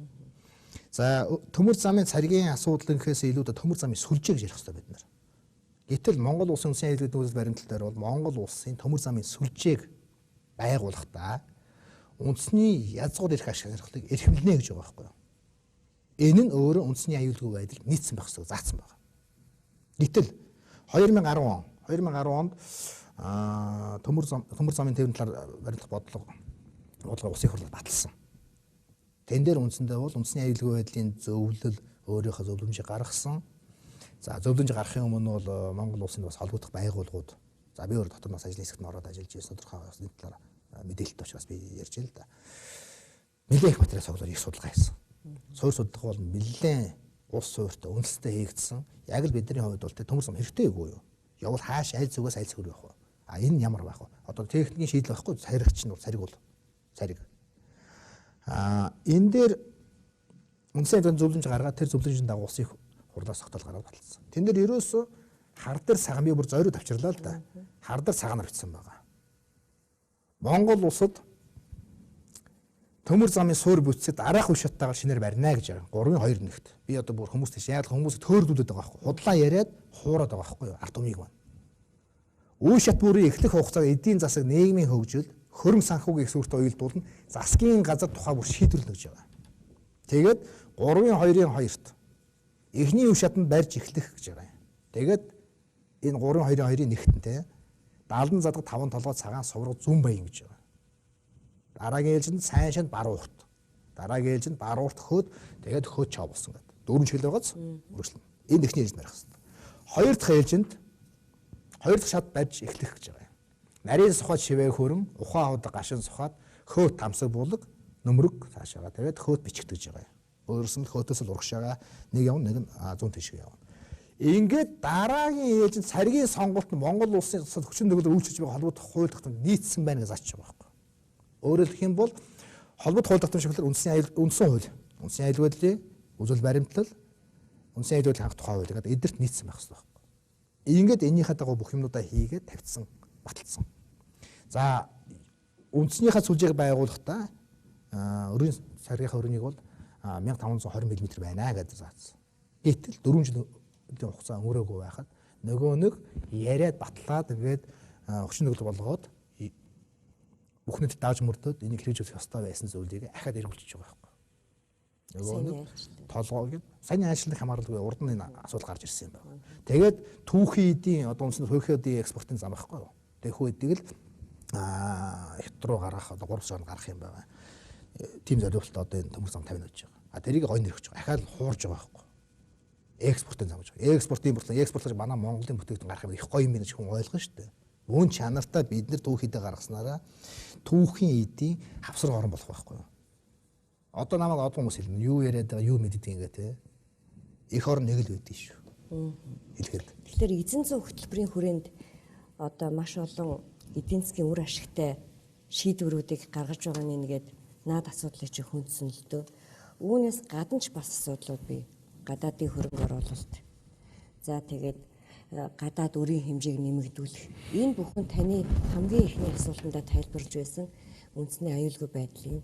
За төмөр замын царгийн асуудал гэхээс илүү төмөр замын сүлжээ гэж ярих хэрэгтэй бид нар. Гэтэл Монгол улсын үндэсний аюулгүй нөхцөл баримтлал дээр бол Монгол улсын төмөр замын сүлжээг байгуулахдаа үндэсний язгуур эрх ашиг сонирхлыг эрхэмлэнэ гэж байгаа байхгүй юу? Энэ нь өөрөө үндэсний аюулгүй байдал нийцсэн байх хэрэгтэй заасан байна. Гэтэл 2010 онд төмөр замын тээврийн талаар баримтлах бодлого улсын хурлаар баталсан. Тэн дээр үндсэндээ бол үндэсний аюулгүй байдлын зөвлөл өөрийнхөө зөвлөмжийг гаргасан. За зөвлөмж гаргахын өмнө бол Монгол улсын бас холбогдох байгууллагууд. За би өөр дотор нас ажлын хэсэгт нь ороод ажиллаж байсан тодорхой бас энэ талаар мэдээлэлтэй учраас би ярьж байна л да. Нэлээд их материал цуглуулж их судалгаа хийсэн. Суур судалгаа бол нэлээд улс суурьтай үндэстэй хийгдсэн. Яг л бидний хувьд бол төмөр зам хэрэгтэй үгүй юу? Явбал хааш аль зүгээс аль зүг рүү явах вэ? А энэ ямар байх вэ? Одоо техникийн шийдэл байхгүй цариг чинь бол цариг бол цариг. А энэ дээр үндэсний аюулгүй зөвлөмж гаргаад тэр зөвлөмжийн дагуу улсын хурлаас тогтоол гаргаад баталсан. Тэн дээр ерөөсөө хар дээр цагаан би бүр зориуд авчирлаа л да. Хар дээр цагаанаар бичсэн байгаа. Монгол улсад төмөр замын суур бүтцэд дараах үе шаттайгаар шинээр барина гэж байгаа. 3-2 нэгт. Би одоо бүр хүмүүст тийш яг хүмүүс төөрдүүлээд байгаа байхгүй. Худлаа яриад хуураад байгаа байхгүй юу? Ард түмнийг байна. Үе шат бүрийн эхлэх хугацааг эдийн засаг нийгмийн хөгжил, хөрөнгө санхүүгийн их сүртэй уялдуулна, засгийн газар тухай бүр шийдвэрлэнэ гэж байгаа. Тэгээд 3-2-2-т эхний үе шатанд барьж эхлэх гэж байгаа юм. Тэгээд энэ 3-2-2-ын нэгт нь те 70 задга 5 толгой цагаан сувраг зүүн баян гэж байгаа. Дараагийн ээлжинд сайн шанд баруун урт. Дараагийн ээлжинд баруун урт хөөд тэгээд хөөд чав болсон гэдэг. Дөрвөн чиглэл байгааз үргэлжлэнэ. Энэ эхний ээлжинд барих хэрэгтэй. Хоёр дахь ээлжинд Хоёр дахь шат барьж эхлэх гэж байгаа юм. Нарийн сухад шивээ хөрөн, ухаан худаг гашин сухад, хөөт тамсаг булаг, нөмрөг цаашаага тавиад хөөт бичигдэж байгаа юм. Өөрөөс нь хөөтөөс л урагшаага нэг явна, нэг нь зүүн тийшээ явна. Ингээд дараагийн ээлжинд царгийн сонголт нь Монгол улсын хүчин төгөлдөр үйлчилж байгаа холбогдох хууль тогтмол нийцсэн байна гэж заачиж байгаа байхгүй. Өөрөөр хэлэх юм бол холбогдох хууль тогтмол шиглэлээр үндсэн хууль, үндсэн аюулгүй байдлын үзэл баримтлал, үндсэн аюулгүй байдлын хангах тухай хууль ингээд эдгэрт нийцсэн байх хэрэгтэй байхгүй. Ингээд энийхээ дагуу бүх юмнуудаа хийгээд тавьчихсан, баталсан. За үндснийхээ сүлжээг байгуулахдаа өрийн царгийнхаа өрнийг бол 1520 мм байна гэж заасан. Гэтэл 4 жилийн хугацаа өнгөрөөгүй байхад нөгөө нэг яриад батлаад ингээд хүчин төгөл болгоод бүх нийт дааж мөрдөд энийг хэрэгжүүлэх ёстой байсан зүйлийг ахаад эргүүлчихэж байгаа байхгүй. Нөгөө нэг толгойг сайн ажиллах хамааралгүй урд нь энэ асуудал гарч ирсэн юм байна. Тэгээд түүхийн эдийн одоо үндсэн хөөхөө эдийн экспортын зам байхгүй юу? Тэхүү эдийг л хятад руу гаргах одоо 3 сар гарах юм байна. Тийм зориултад одоо энэ төмөр зам тавина гэж байгаа. А тэрийг гой нэрхэж байгаа. Ахаад хуурж байгаа байхгүй. Экспортын зам гэж байгаа. Экспортын борлоо экспортлож манай Монголын бүтээгдэхүүн гарах юм их гоё юм байна гэж хүн ойлгоно шүү дээ. Мөн чанартай бид нар түүх эдээ гаргаснараа түүхийн эдийн хавсар орон болох байхгүй юу? Одоо намайг олон хүмүүс хэлнэ. Юу яриад байгаа, юу мэддэг ингээ те. Эх орон нэг л байдгийг шүү. Хэлэхэд. Тэгэхээр эзэн зүйн хөтөлбөрийн хүрээнд одоо маш олон эдийн засгийн үр ашигтай шийдвэрүүдийг гаргаж байгаа нь нэгээд наад асуудлыг чи хүндсэн л дөө. Үүнээс гадна ч бас асуудлууд бий. Гадаадын хөрөнгө оруулалт. За тэгээд гадаад өрийн хэмжээг нэмэгдүүлэх. Энэ бүхэн таны хамгийн эхний асуултандаа тайлбарлаж байсан үндэсний аюулгүй байдлын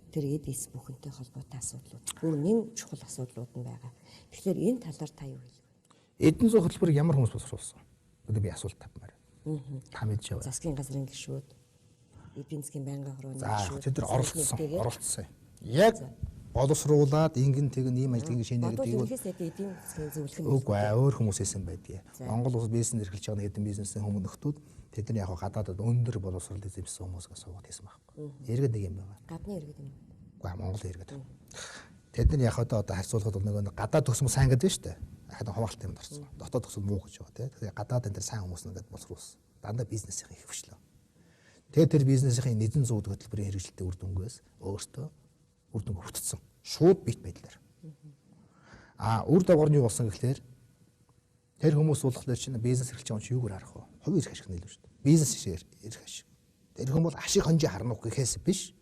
тэр эд эс бүхэнтэй холбоотой асуудлууд. Бүр нэн чухал асуудлууд нь байгаа. Тэгэхээр энэ талаар та юу хэлэх вэ? Эдийн зүйн хөтөлбөрийг ямар хүмүүс боловсруулсан? Одоо би асуулт тавьмаар. Та мэдж яваа. Засгийн газрын гишүүд, эдийн засгийн байнгын хорооны гишүүд. Тэд нар оролцсон. Яг боловсруулад ингэн тэгэн ийм ажил ингэ шинэ гэдэг бол эдийн засгийн зөвлөх нь үгүй өөр хүмүүс хийсэн байдгийг. Монгол улс бизнес эрхэлж байгаа хэдэн бизнесийн хүмүүс нөхдүүд тэд нар яг гадаадад өндөр боловсрол эзэмшсэн хүмүүсгээ суугаад хийсэн байхгүй. Иргэд нэг юм байгаа. Гадны иргэд юм. Үгүй Монгол иргэд. Тэд нар яг одоо харьцуулахад бол нөгөө гадаад төгсмө сайн гэдэг нь шүү дээ. Ахад хуваалт юмд орсон. Дотоод төгсөл муу гэж байгаа тий. Тэгэхээр гадаад энэ төр сайн хүмүүс ингээд боловсруулсан. Дандаа бизнесийн их хвшлээ. Тэгээд тэр бизнесийн нэгэн зүйн хөтөлбөрийн хэрэгжилтийн үр дүнгээс өөртөө үр дүнг өвтцсөн. Шууд бит байдлаар. А үр дагавар нь юу болсон гэхлээр тэр хүмүүс болохоор чинь бизнес эрхэлж байгаа юм чи юугаар харах вэ? Хувийн эрх ашиг нэлээ шүү дээ. Бизнес эрх ашиг. Тэр хүн бол ашиг хонжоо харна уу гэхээс биш.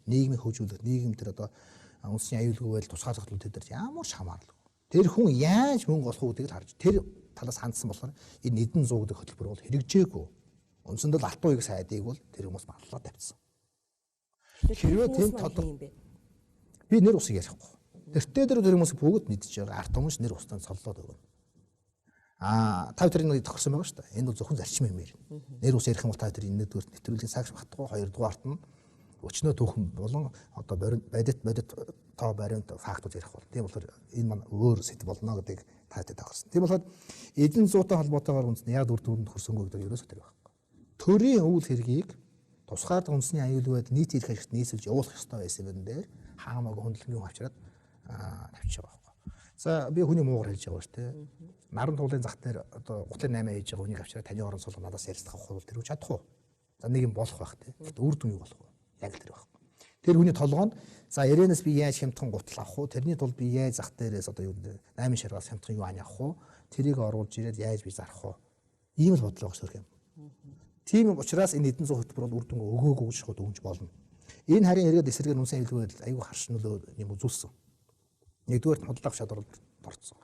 Нийгмийг хөгжүүлэх, нийгэм тэр одоо үндэсний аюулгүй байдал тусгаар тогтнол тэр дээр ямар ч хамааралгүй. Тэр хүн яаж мөнгө олох уу гэдгийг л харж тэр талаас хандсан болохоор энэ нэгэн зуу гэдэг хөтөлбөр бол хэрэгжээгүй. Үндсэндээ л алтан уяг сайдыг бол тэр хүмүүс баллаа тавьчихсан. Хэрвээ тийм тодорхой би нэр усыг ярихгүй. Тэртээ тэр хүмүүс бүгд мэдж байгаа. Ард түмэн нэр устан цоллоод өгнө. Аа та тэр нэг тохирсон байгаа шүү дээ. Энэ бол зөвхөн зарчим юм ярина. Нэр ус ярих юм бол та тэр нэгдүгээр нэвтрүүлгийн цагш батгүй, хоёрдугаарт нь өчнөө түүхэн болон одоо бодит тоо баримт фактууд ярих бол. Тийм болохоор энэ маань өөр сэдв болно гэдгийг та тэр тохирсон. Тийм болохоор эдэн зуутай холбоотойгоор үндэсний яг үр дүнд хүрсэнгүй гэдэг ерөөсөө тэр байхгүй. Төрийн үйл хэргийг тусгаар үндэсний аюулгүй байдал нийт эрх ашигт нийцүүлж явуулах ёстой байсан юм дээр хаамаагүй хөндлөнгийн хүн авчираад тавьчих байгаа байхгүй. За би хүний муугар хэлж байгаа шүү дээ. Наран туулын зах дээр одоо гутлын 8 хийж байгаа хүнийг авчираад таны орон суулга надаас ярилцах авах бол тэр үл чадах уу? За нэг юм болох байх тий. Гэт үр дүн юу болох вэ? Яг л тэр байхгүй. Тэр хүний толгоонд за ирээнээс би яаж хямдхан гутал авах уу? Тэрний тулд би яаж зах дээрээс одоо юу 8 шаргаас хямдхан юу ань авах уу? Тэрийг оруулж ирээд яаж би зарах уу? Ийм л бодлого сөрөх юм. Тийм учраас энэ эдэн зүйн хөтөлбөр бол үр дүнгээ өгөөгүй гэж шууд өгч болно. Энэ харин эргээд эсрэгээр үнсэн аюулгүй байдал аюу харш нөлөө юм үзүүлсэн. Нэгдүгээр нь худалдаа авах чадвар орцсон.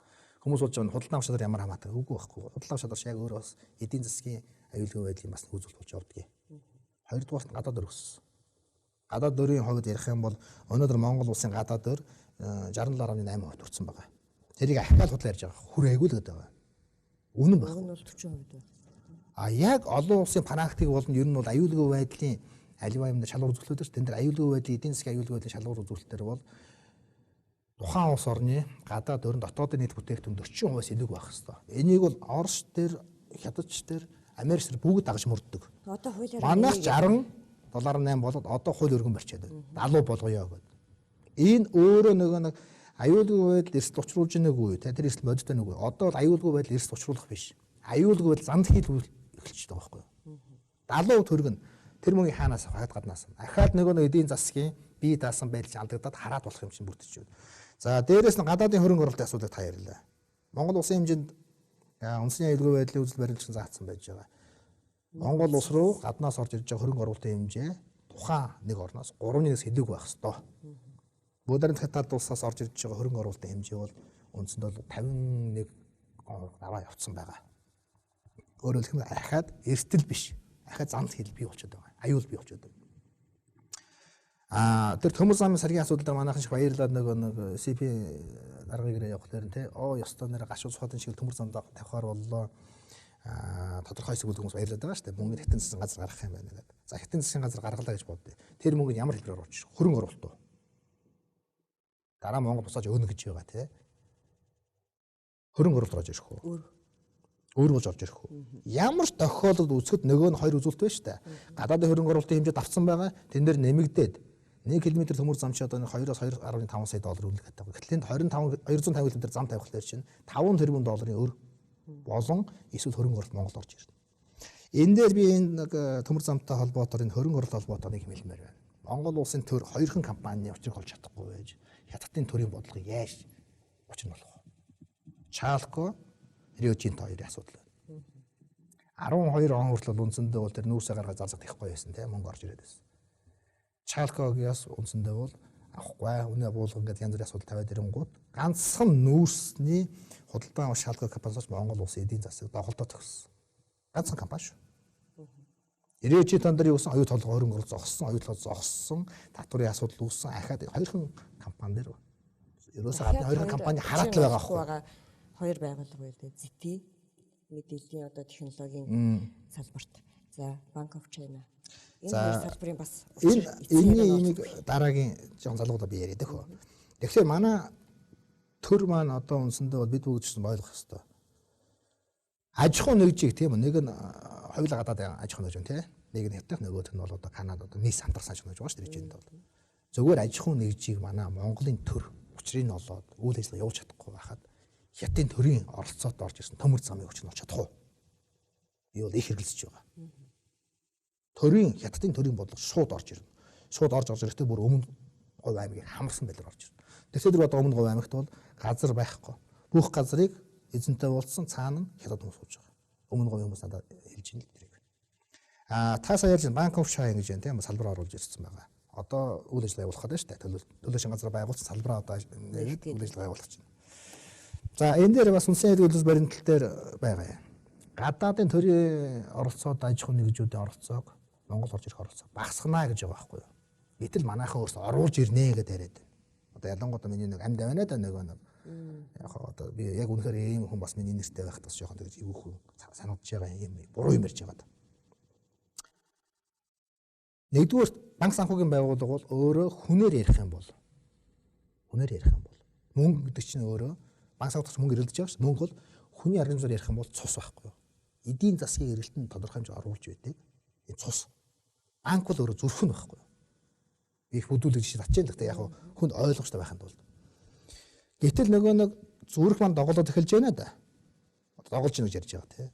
Хүмүүс болж байгаа худалдаа авах чадвар ямар хамаатай үгүй байхгүй. Худалдаа авах чадвар яг өөрөө бас эдийн засгийн аюулгүй байдлын бас үзүүлэлт болж явдгийг. Хоёрдугаарт нь гадаад өргөссөн. Гадаад өрийн хувьд ярих юм бол өнөөдөр Монгол улсын гадаад өр 67.8% хүрсэн байгаа. Тэрийг ахиад худлаа ярьж байгаа. Хүрээгүй л гэдэг байгаа. Үнэн байна. Уг нь бол 40% байх. А яг олон улсын практик болон ер нь бол аюулгүй байдлын аливаа юм дээр шалгуур үзүүлэлтүүд шүү. Тэн дээр аюулгүй байдлын эдийн засгийн аюулгүй байдлын шалгуур үзүүлэлтээр бол тухайн улс орны гадаад өрн дотоодын нийт бүтээгдэхүүн 40%-аас илүү байх ёстой. Энийг бол Орос дээр, Хятадч дээр, Америк дээр бүгд дагаж мөрддөг. Одоо хуулиар манайх 67.8 болоод одоо хууль өргөн барьчаад байна. 70 болгоё гэдэг. Энэ өөрөө нөгөө нэг аюулгүй байдал эрсдэл учруулж ийнэ үгүй те тэр эрсдэл бодит байна үгүй. Одоо бол аюулгүй байдал эрсдэл учруулах биш. Аюулгүй байдал занд хийл эхэлж байгаа байхгүй юу? 70% төгрөг нь тэр мөнгийг хаанаас авах гаднаас. Ахаад нөгөө нэг эдийн засгийн бие даасан байдал алдагдаад хараад болох юм чинь бүрдэж байна. За дээрээс нь гадаадын хөрөнгө оруулалтын асуудлыг та ярьлаа. Монгол улсын хэмжээнд үндэсний аюулгүй байдлын үзэл баримтчин заасан байж байгаа. Монгол улс руу гаднаас орж ирж байгаа хөрөнгө оруулалтын хэмжээ тухайн нэг орноос 3.1-ээс илүүгүй байх ёстой. Буударт хятад улсаас орж ирж байгаа хөрөнгө оруулалтын хэмжээ бол үндсэндээ бол 51% аваа явцсан байгаа. Өөрөөр хэлбэл ахаад эртэл биш. Ахаад занл хэл бий болчиход байгаа. Аюул бий болчиход байгаа. Тэр төмөр замын саргийн асуудал дээр манайхан шиг баярлаад нөгөө нэг CP даргын гэрээ явах дээр нь те оо ёстой нэр гашуу цухатын шиг төмөр замд тавихаар боллоо. Тодорхой хэсэг хүмүүс баярлаад байгаа шүү дээ. Мөнгө хятадын засгийн газар гаргах юм байна гэдэг. За хятадын засгийн газар гаргалаа гэж бодъё. Тэр мөнгө нь ямар хэлбэрээр оруулж ирэх? Хөрөнгө оруулалт уу? Дараа Монгол буцааж өгнө гэж байгаа те. Хөрөнгө оруулалт орж ирэх үү? Өөр болж орж ирэх үү? Ямар ч тохиолдолд үзэхэд нөгөө нь хоёр үзүүлэлт байна шүү дээ. Гадаадын хөрөнгө оруулалтын хэмжээ давтсан байгаа. Тэн дээр нэмэгдээд 1 км төмөр зам чи одоо 2-оос 2.5 сая доллар үнэлэх гэдэг. Гэтэл энд 25 250 км зам тавих дээр чинь 5 тэрбум долларын өр болон эсвэл хөрөнгө оруулалт Монголд орж ирнэ. Энэ дээр би энэ нэг төмөр замтай холбоотоор энэ хөрөнгө оруулалт холбоотоор нэг юм хэлмээр байна. Монгол улсын төр хоёрхан компани учрыг олж чадахгүй байж Хятадын төрийн бодлогыг яаж учир нь болох вэ? Чалко, Рио Тинто хоёрын асуудал байна. 12 он хүртэл үндсэндээ бол тэр нүүрсээ гаргаад зарлах тэхгүй байсан тийм мөнгө орж ирээд байсан. Чалкогиос үндсэндээ бол авахгүй, үнэ буулган гэдэг янз бүрийн асуудал тавиад ирэнгүүт ганцхан нүүрсний худалдан авах Шалко компаниас Монгол улсын эдийн засаг доголдоо төгссөн. Ганцхан компани шүү. Рио Тинто дээр юу гэсэн оюу толгой хөрөнгө оруулалт зогссон, оюу толгой зогссон, татварын асуудал үүссэн, ахаад хоёрхан компани дээр ерөөсөө гадны хоёрхан компани хараатал байгаа байхгүй. Хоёр байгууллага байл дээ. ZTE мэдээллийн одоо технологийн салбарт. За Bank of China. Энэ хоёр салбарын бас энэний имийг дараагийн жоохон залгуудаа би яриад өгөө. Тэгэхээр манай төр маань одоо үндсэндээ бол бид бүгд ч ойлгох ёстой. Аж ахуй нэгжийг тийм үү нэг нь хоёулаа гадаад аж ахуй нэгж байна тийм нэг нь хятад нөгөөх нь бол одоо Канада одоо нийс хамтарсан аж ахуй нэгж байгаа шүү дээ энэ бол. Зүгээр аж ахуй нэгжийг манай Монголын төр учрыг нь олоод үйл ажиллагаа явуулж чадахгүй байхад хятадын төрийн оролцоот орж ирсэн төмөр замын хүч нь олж чадах уу? Би бол их хэрэглэж байгаа. Төрийн хятадын төрийн бодлого шууд орж ирнэ. Шууд орж ирэхдээ бүр өмнө Говь аймгийг хамарсан байдлаар орж ирнэ. Тэгэхээр тэр одоо өмнө Говь аймагт бол газар байхгүй. Бүх газрыг эзэнтэй уулзсан цаана нь хятад хүмүүс сууж байгаа. Өмнө Говь хүмүүс надад хэлж ин л тэрийг. Та сая ярьж Bank of China гэж байна тийм салбар оруулж ирсэн байгаа. Одоо үйл ажиллагаа явуулах гэдэг шүү дээ. Төлөөшин газар байгуулсан салбараа одоо нэрээд үйл ажиллагаа явуулах чинь. За энэ дээр бас үнсэн хэрэглэл баримтлал дээр байгаа юм. Гадаадын төрийн оролцоод аж ахуйн нэгжүүдийн оролцоог Монгол орж ирэх оролцоо багасгана гэж байгаа байхгүй юу? Гэтэл манайхан өөрсдөө оруулж ирнэ гэдээ яриад байна. Одоо ялангуяа миний нэг амьд авна да нөгөө нэг яг одоо би яг үнэхээр ийм хүн бас миний нэртэй байхад бас жоохон тэгж эвүүхэн санагдж байгаа юм буруу юм ярьж байгаа даа. Нэгдүгээр банк санхүүгийн байгууллага бол өөрөө хүнээр ярих юм бол мөнгө гэдэг чинь өөрөө банк санхүүгч мөнгө эргэлдэж байгаа шүү. Мөнгө бол хүний аргамжаар ярих юм бол цус байхгүй юу? Эдийн засгийн эргэлтэнд тодорхой хэмжээ оруулж байдаг. Энэ цус. Банк бол өөрөө зүрх нь байхгүй юу? Их бүдүүлэг жишээ татчих л гэхдээ яг хүнд ойлгомжтой байхын тулд. Гэтэл нөгөө нэг зүрх маань доголоод эхэлж байна да. Доголж ийн гэж ярьж байгаа тий.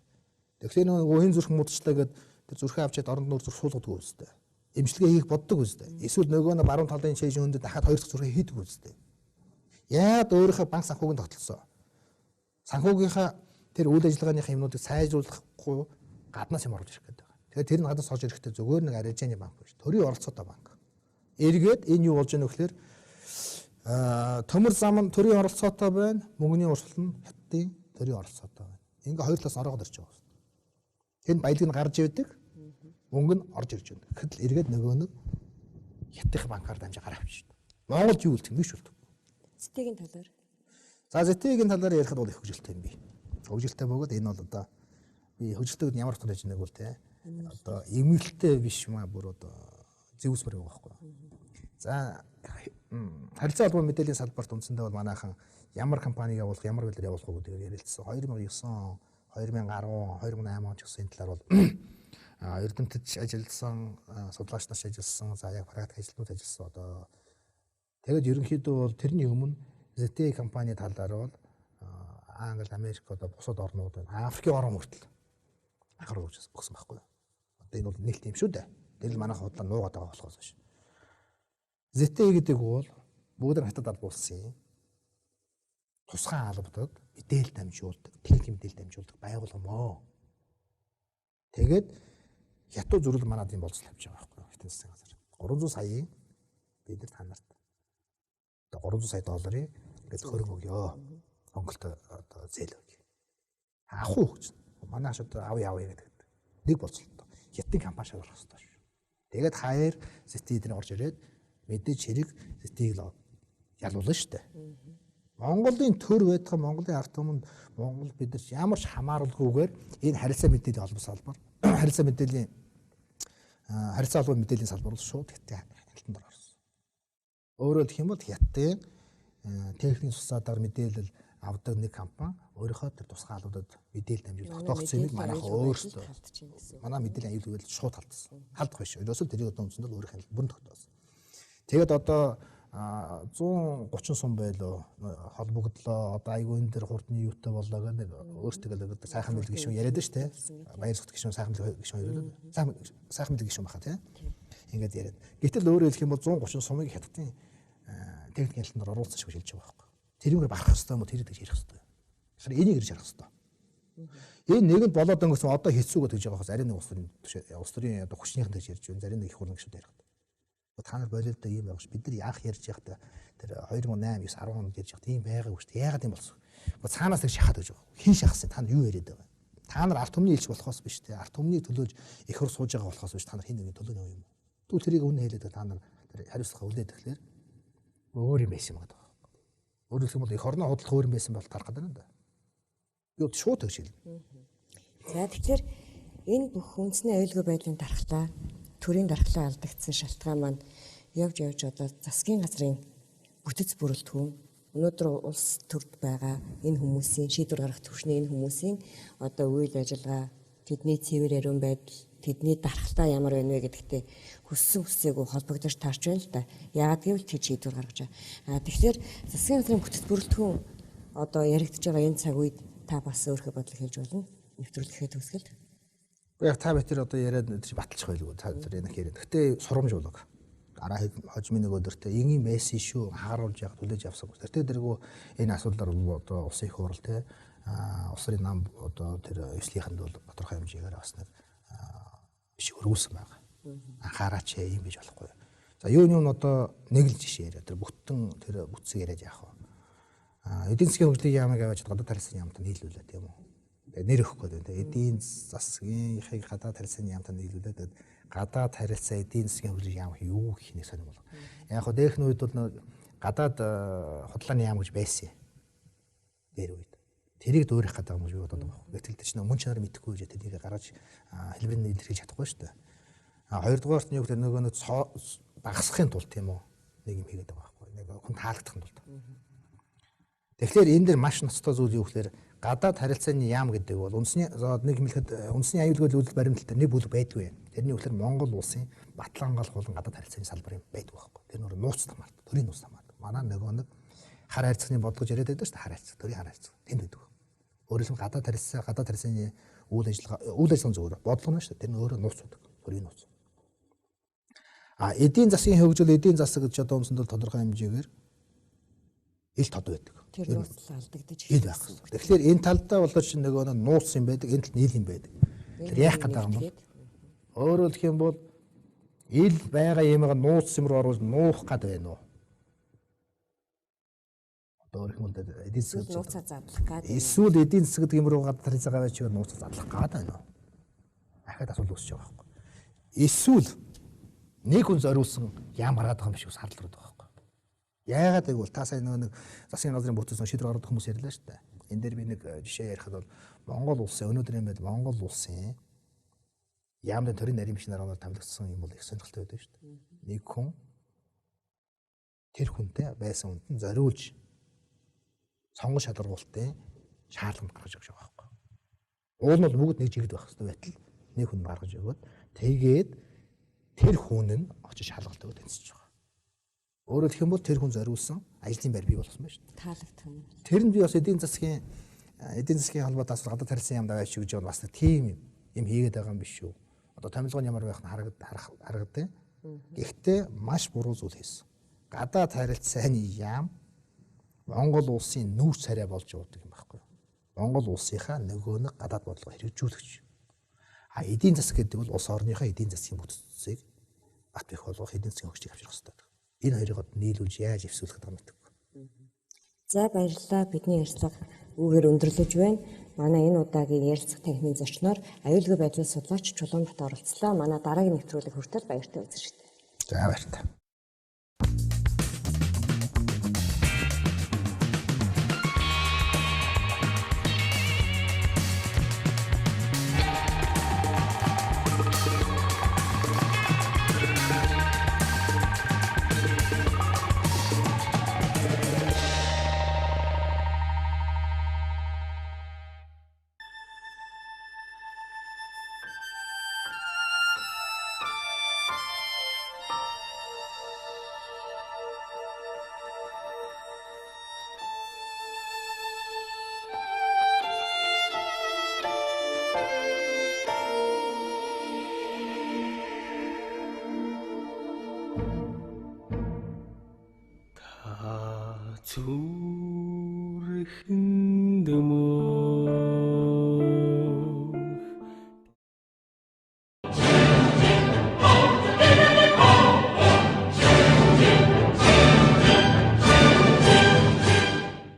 Тэгэхээр нөгөө энэ зүрх муудчлаа гэд тэр зүрхээ авчиад оронд нүүр зүрх суулгадаг үстэй. Эмчилгээ хийх боддог үстэй. Эсвэл нөгөө нэг баруун талын шийж өндөд дахиад хоёр дахь зүрхээ хийдэг үстэй. Яад өөрийнхөө банк санхүүгийн тогтолцоо. Санхүүгийнхаа тэр үйл ажиллагааныхаа юмнуудыг сайжруулахгүй гаднаас юм оруулж ирэх гэдэг байгаа. Тэгэхээр тэр нь гаднаас орж ирэхдээ зүгээр нэг арилжааны банк биш. Төрийн оролцоотой банк. Эргээд энэ юу болж байгаа нөхлөөр төмөр зам нь төрийн оролцоотой байна. Мөнгөний урсгал нь хятадын төрийн оролцоотой байна. Ингээ хоёр талаас ороогод ирж байгаа юм. Тэнд баялаг нь гарч ирдэг. Мөнгө нь орж ирж байна. Тэгэхэд л эргээд нөгөө нэг хятадын банкар дамжаа гараа авчих. Монголд юу үлдэх юм биш үлдэх. ZTE-ийн талаар. За ZTE-ийн талаар ярихад бол их хөгжилтэй юм би. Хөгжилтэй бөгөөд энэ бол одоо би хөгжилтэй гэдэг нь ямар утгаар хийж байгааг бол те одоо эмгэлтэй биш маа бүр одоо зэвсмэр байгаа байхгүй. За харилцаа холбоо мэдээллийн салбарт үндсэндээ бол манайхан ямар компаниг явуулах, ямар байдлаар явуулах уу гэдгээр ярилцсан. 2009 он, 2010, 2008 он ч гэсэн энэ талаар бол эрдэмтэд ажилласан, судлаач нар ажилласан, за яг практик ажилтнууд ажилласан. Одоо тэгээд ерөнхийдөө бол тэрний өмнө ZTE компани талаар бол Англи, Америк одоо бусад орнууд байна. Африкийн орн хүртэл Анхааруулж өгсөн байхгүй юу? Одоо энэ бол нэг тийм шүү дээ. Тэр л манайх худлаа нуугаад байгаа болохоос биш. ZTE гэдэг бол бүгд хятад алба улсын тусгай албадад мэдээлэл дамжуулдаг, техник мэдээлэл дамжуулдаг байгууллага мөө. Тэгээд хятад зүрэл манад юм болцол тавьж байгаа байхгүй юу? Хятадын засгийн газар 300 саяын бид нар та нарт одоо 300 сая долларын ингээд хөрөнгө өгөө. Монголд одоо зээл өгье. Авах уу гэж. Манай аш одоо авъя авъя гэдэг. Нэг болцолтой. Хятадын компани шалгах хэрэгтэй шүү. Тэгээд хаяар ZTE дээр орж ирээд мэдээж хэрэг ZTE-г л ялуулна шүү дээ. Монголын төр байдаг Монголын ард түмэнд Монгол бид нар ямар ч хамааралгүйгээр энэ харилцаа мэдээллийн холбоо салбар харилцаа мэдээллийн харилцаа холбоо мэдээллийн салбар бол шууд хятадын хяналтанд орсон. Өөрөөр хэлэх юм бол хятадын техникийн цусаадаар мэдээлэл авдаг нэг компани өөрийнхөө тэр тусгай албадад мэдээлэл дамжуулах тогтооцсон юмыг манайх өөрсдөө манай мэдээллийн аюулгүй байдал шууд халдсан. Халдах биш. Ерөөсөө тэрийг одоо үндсэндээ өөрийнх нь бүрэн тогтоосон. Тэгээд одоо 130 сум байлоо холбогдлоо одоо айгүй энэ дэр хурдны юутай боллоо гэх нэг өөртөө л сайхан мэлэг гişүн яриад шүү дээ. Баяр зүгт гişүн сайхан мэлэг гişүн яриад. Сайхан мэлэг гişүн баха тий. Ингээд яриад. Гэтэл өөрөөр хэлэх юм бол 130 сумыг хятадын техникийн хяналтанд оруулсан шиг хэлж байгаа байхгүй. Тэрүүгээр барах хэрэгтэй юм уу? Тэр гэж ярих хэрэгтэй. Тэгэхээр энийг ирж харах хэрэгтэй. Энэ нэгэнд болоод өнгөрсөн одоо хэцүү гэж байгаа хос арай нэг улс төрийн одоо хүчнийхэн гэж ярьж байна. Зарим нэг их хурдан гişүүд ярих. Та нар болоод ийм байгаа ш. Бид нар яах ярьж байхдаа тэр 2008 9 10 онд ярьж байхдаа ийм байгаагүй ш. Яагаад юм болсон? Цаанаас нэг шахаад гэж байгаа. Хин шахсан? Та нар юу яриад байгаа юм? Та нар ард түмний илч болохоос биш те. Ард түмнийг төлөөлж их хор сууж байгаа болохоос биш. Та нар хин нэгний төлөө нөө юм уу? Тэгвэл тэрийг үнэ хэлээд та нар тэр хариуцлага үлдээд тэгэхээр өөр юм байсан юм гэдэг. Өөрөөр хэлбэл их орноо худлах өөр юм байсан бол тарах гэдэг юм да. Би бол шууд тэгж хэлнэ. За тэгэхээр энэ бүх үндэсний аюулгүй байдлын дархлаа, төрийн дархлаа алдагдсан шалтгаан маань явж явж одоо засгийн газрын бүтэц бүрэлдэхүүн өнөөдөр улс төрд байгаа энэ хүмүүсийн шийдвэр гаргах түвшний энэ хүмүүсийн одоо үйл ажиллагаа, тэдний цэвэр ариун байдал, тэдний дархлаа ямар байна вэ гэдэгтээ хүссэн хүсээгүй холбогдож таарч байна л да. Яагаад гэвэл тэд шийдвэр гаргаж байгаа. Тэгэхээр засгийн газрын бүтэц бүрэлдэхүүн одоо яригдж байгаа энэ цаг үед та бас өөрийнхөө бодлыг хэлж болно. Нэвтрүүлэхээ төгсгөл. Яг та бид тэр одоо яриад баталчих байлгүй. Та тэр энэ яриад. Гэтэ сурамж болог. Араа хожмын нэг өдөртөө энгийн байсан шүү. Анхааруулж яг түлээж авсан. Тэртээ дэргүү энэ асуудлаар одоо улсын их хурал те улс төрийн нам одоо тэр ёслийнхэнд бол тодорхой хэмжээгээр бас нэг биш өргүүлсэн байгаа. Анхаараач ийм биш болохгүй. За юу юм одоо нэг л жишээ яриа. Тэр бүтэн тэр бүтцийг яриад яах вэ? Эдийн засгийн хөгжлийн яамыг аваач гадаад харилцааны яамтай нийлүүлээ тийм үү? Нэр өгөх гээд байна. Эдийн засгийн гадаад харилцааны яамтай нийлүүлээ. Тэгээд гадаад харилцаа эдийн засгийн хөгжлийн яам юу гэх нэг сонир болго. Яг хөө дээрх нь үед бол гадаад худлааны яам гэж байсан. Дээр үед. Тэрийг дөөрөх гэдэг юм гэж би бодод байгаа. Гэтэл тэр чинь мөн чанар мэдэхгүй гэж тэрийг гаргаж хэлбэрээр илэрхийлж чадахгүй шүү дээ. А хоёрдугаарт нь юу гэхээр нөгөө нэг багасгахын тулд тийм үү? Нэг юм хийгээд байгаа байхгүй. Нэг хүн таалагдахын тулд. Тэгэхээр энэ дэр маш ноцтой зүйл юу гэхээр гадаад харилцааны яам гэдэг бол үндэсний нэг хэлэхэд үндэсний аюулгүй үйлдэл баримтлалт нэг бүлэг байдгүй. Тэрний үгээр Монгол улсын батлангаал болон гадаад харилцааны салбар юм байдгүй байхгүй. Тэр нөр нууц хамаардаг, төрийн нууц хамаардаг. Манай нөгөө нэг хар харилцааны бодлого яриад байдаг шүү дээ. Хар харилцаа, төрийн хар харилцаа тэнд байдаг. Өөрөөр хэлбэл гадаад харилцаа, гадаад харилцааны үйл ажиллагаа зүгээр бодлого нь шүү дээ. Тэр нь өөрөө нууц байдаг, төрийн нууц. А эдийн засгийн хөгжил, эдийн засаг гэж одоо үндсэндээ тодорхой хэмжээгээр ил тод байдаг. Тэр нууцлал алдагдаж ил байх. Тэгэхээр энэ талдаа болооч нөгөө нууц юм байдаг, энэ талд нийл юм байдаг. Тэр яах гэдэг юм бол өөрөөр хэлэх юм бол ил байгаа юмыг нууц юм руу оруулж нуух гад байна уу? Одоо өөрөх юм бол эдийн засаг нууцаа задлах гад. Эсвэл эдийн засаг гэдэг юм руу гадаад харилцаа аваач нууцаа задлах гад байна уу? Ахаад асуулт үүсэж байгаа байхгүй. Эсвэл нэг хүн зориулсан яам гаргаад байгаа юм биш үү сардал руу байгаа. Яагаад гэвэл та сайн нөгөө нэг засгийн газрын бүтээсэн шийдвэр гаргадаг хүмүүс ярьлаа шүү дээ. Энэ дээр би нэг жишээ ярихад бол Монгол улсын өнөөдрийн байд Монгол улсын яамны төрийн нарийн бичнээр ороод томилогдсон юм бол их сонирхолтой байдаг шүү дээ. Нэг хүн тэр хүнтэй байсан хүнд нь зориулж сонгон шалгаруулалтын шаардлаганд гаргаж өгч байгаа байхгүй. Уул нь бол бүгд нэг жигд байх хэрэгтэй байтал нэг хүн гаргаж өгөөд тэгээд тэр хүн нь очиж шалгалт өгөөд тэнцэж байгаа. Өөрөөр хэлэх юм бол тэр хүн зориулсан ажлын байр бий болгосон байна шүү дээ. Таалагдах юм. Тэр нь би бас эдийн засгийн холбоотой асуудал гадаад харилцааны яамд аваач гэж бол бас нэг тийм Юм хийгээд байгаа юм биш үү? Одоо томилгоо нь ямар байх нь харагдана. Гэхдээ маш буруу зүйл хийсэн. Гадаад харилцааны яам Монгол улсын нүүр царай болж явдаг юм байхгүй юу? Монгол улсынхаа нөгөө нэг гадаад бодлого хэрэгжүүлэгч. А эдийн засаг гэдэг бол улс орныхоо эдийн засгийн бүтцийг бат бэх болгох, эдийн засгийн хөгжлийг авчрах хэрэгтэй. Энэ хоёрыг одоо нийлүүлж яаж эвсүүлэх гэдэг юм мэдэхгүй. За баярлалаа. Бидний ярилцлага үүгээр өндөрлөж байна. Манай энэ удаагийн ярилцах танхимын зочноор аюулгүй байдлын судлаач Чулуунбат оролцлоо. Манай дараагийн нэвтрүүлэг хүртэл баяртай үзэрчтэй. За баяртай. Зүрхэндээ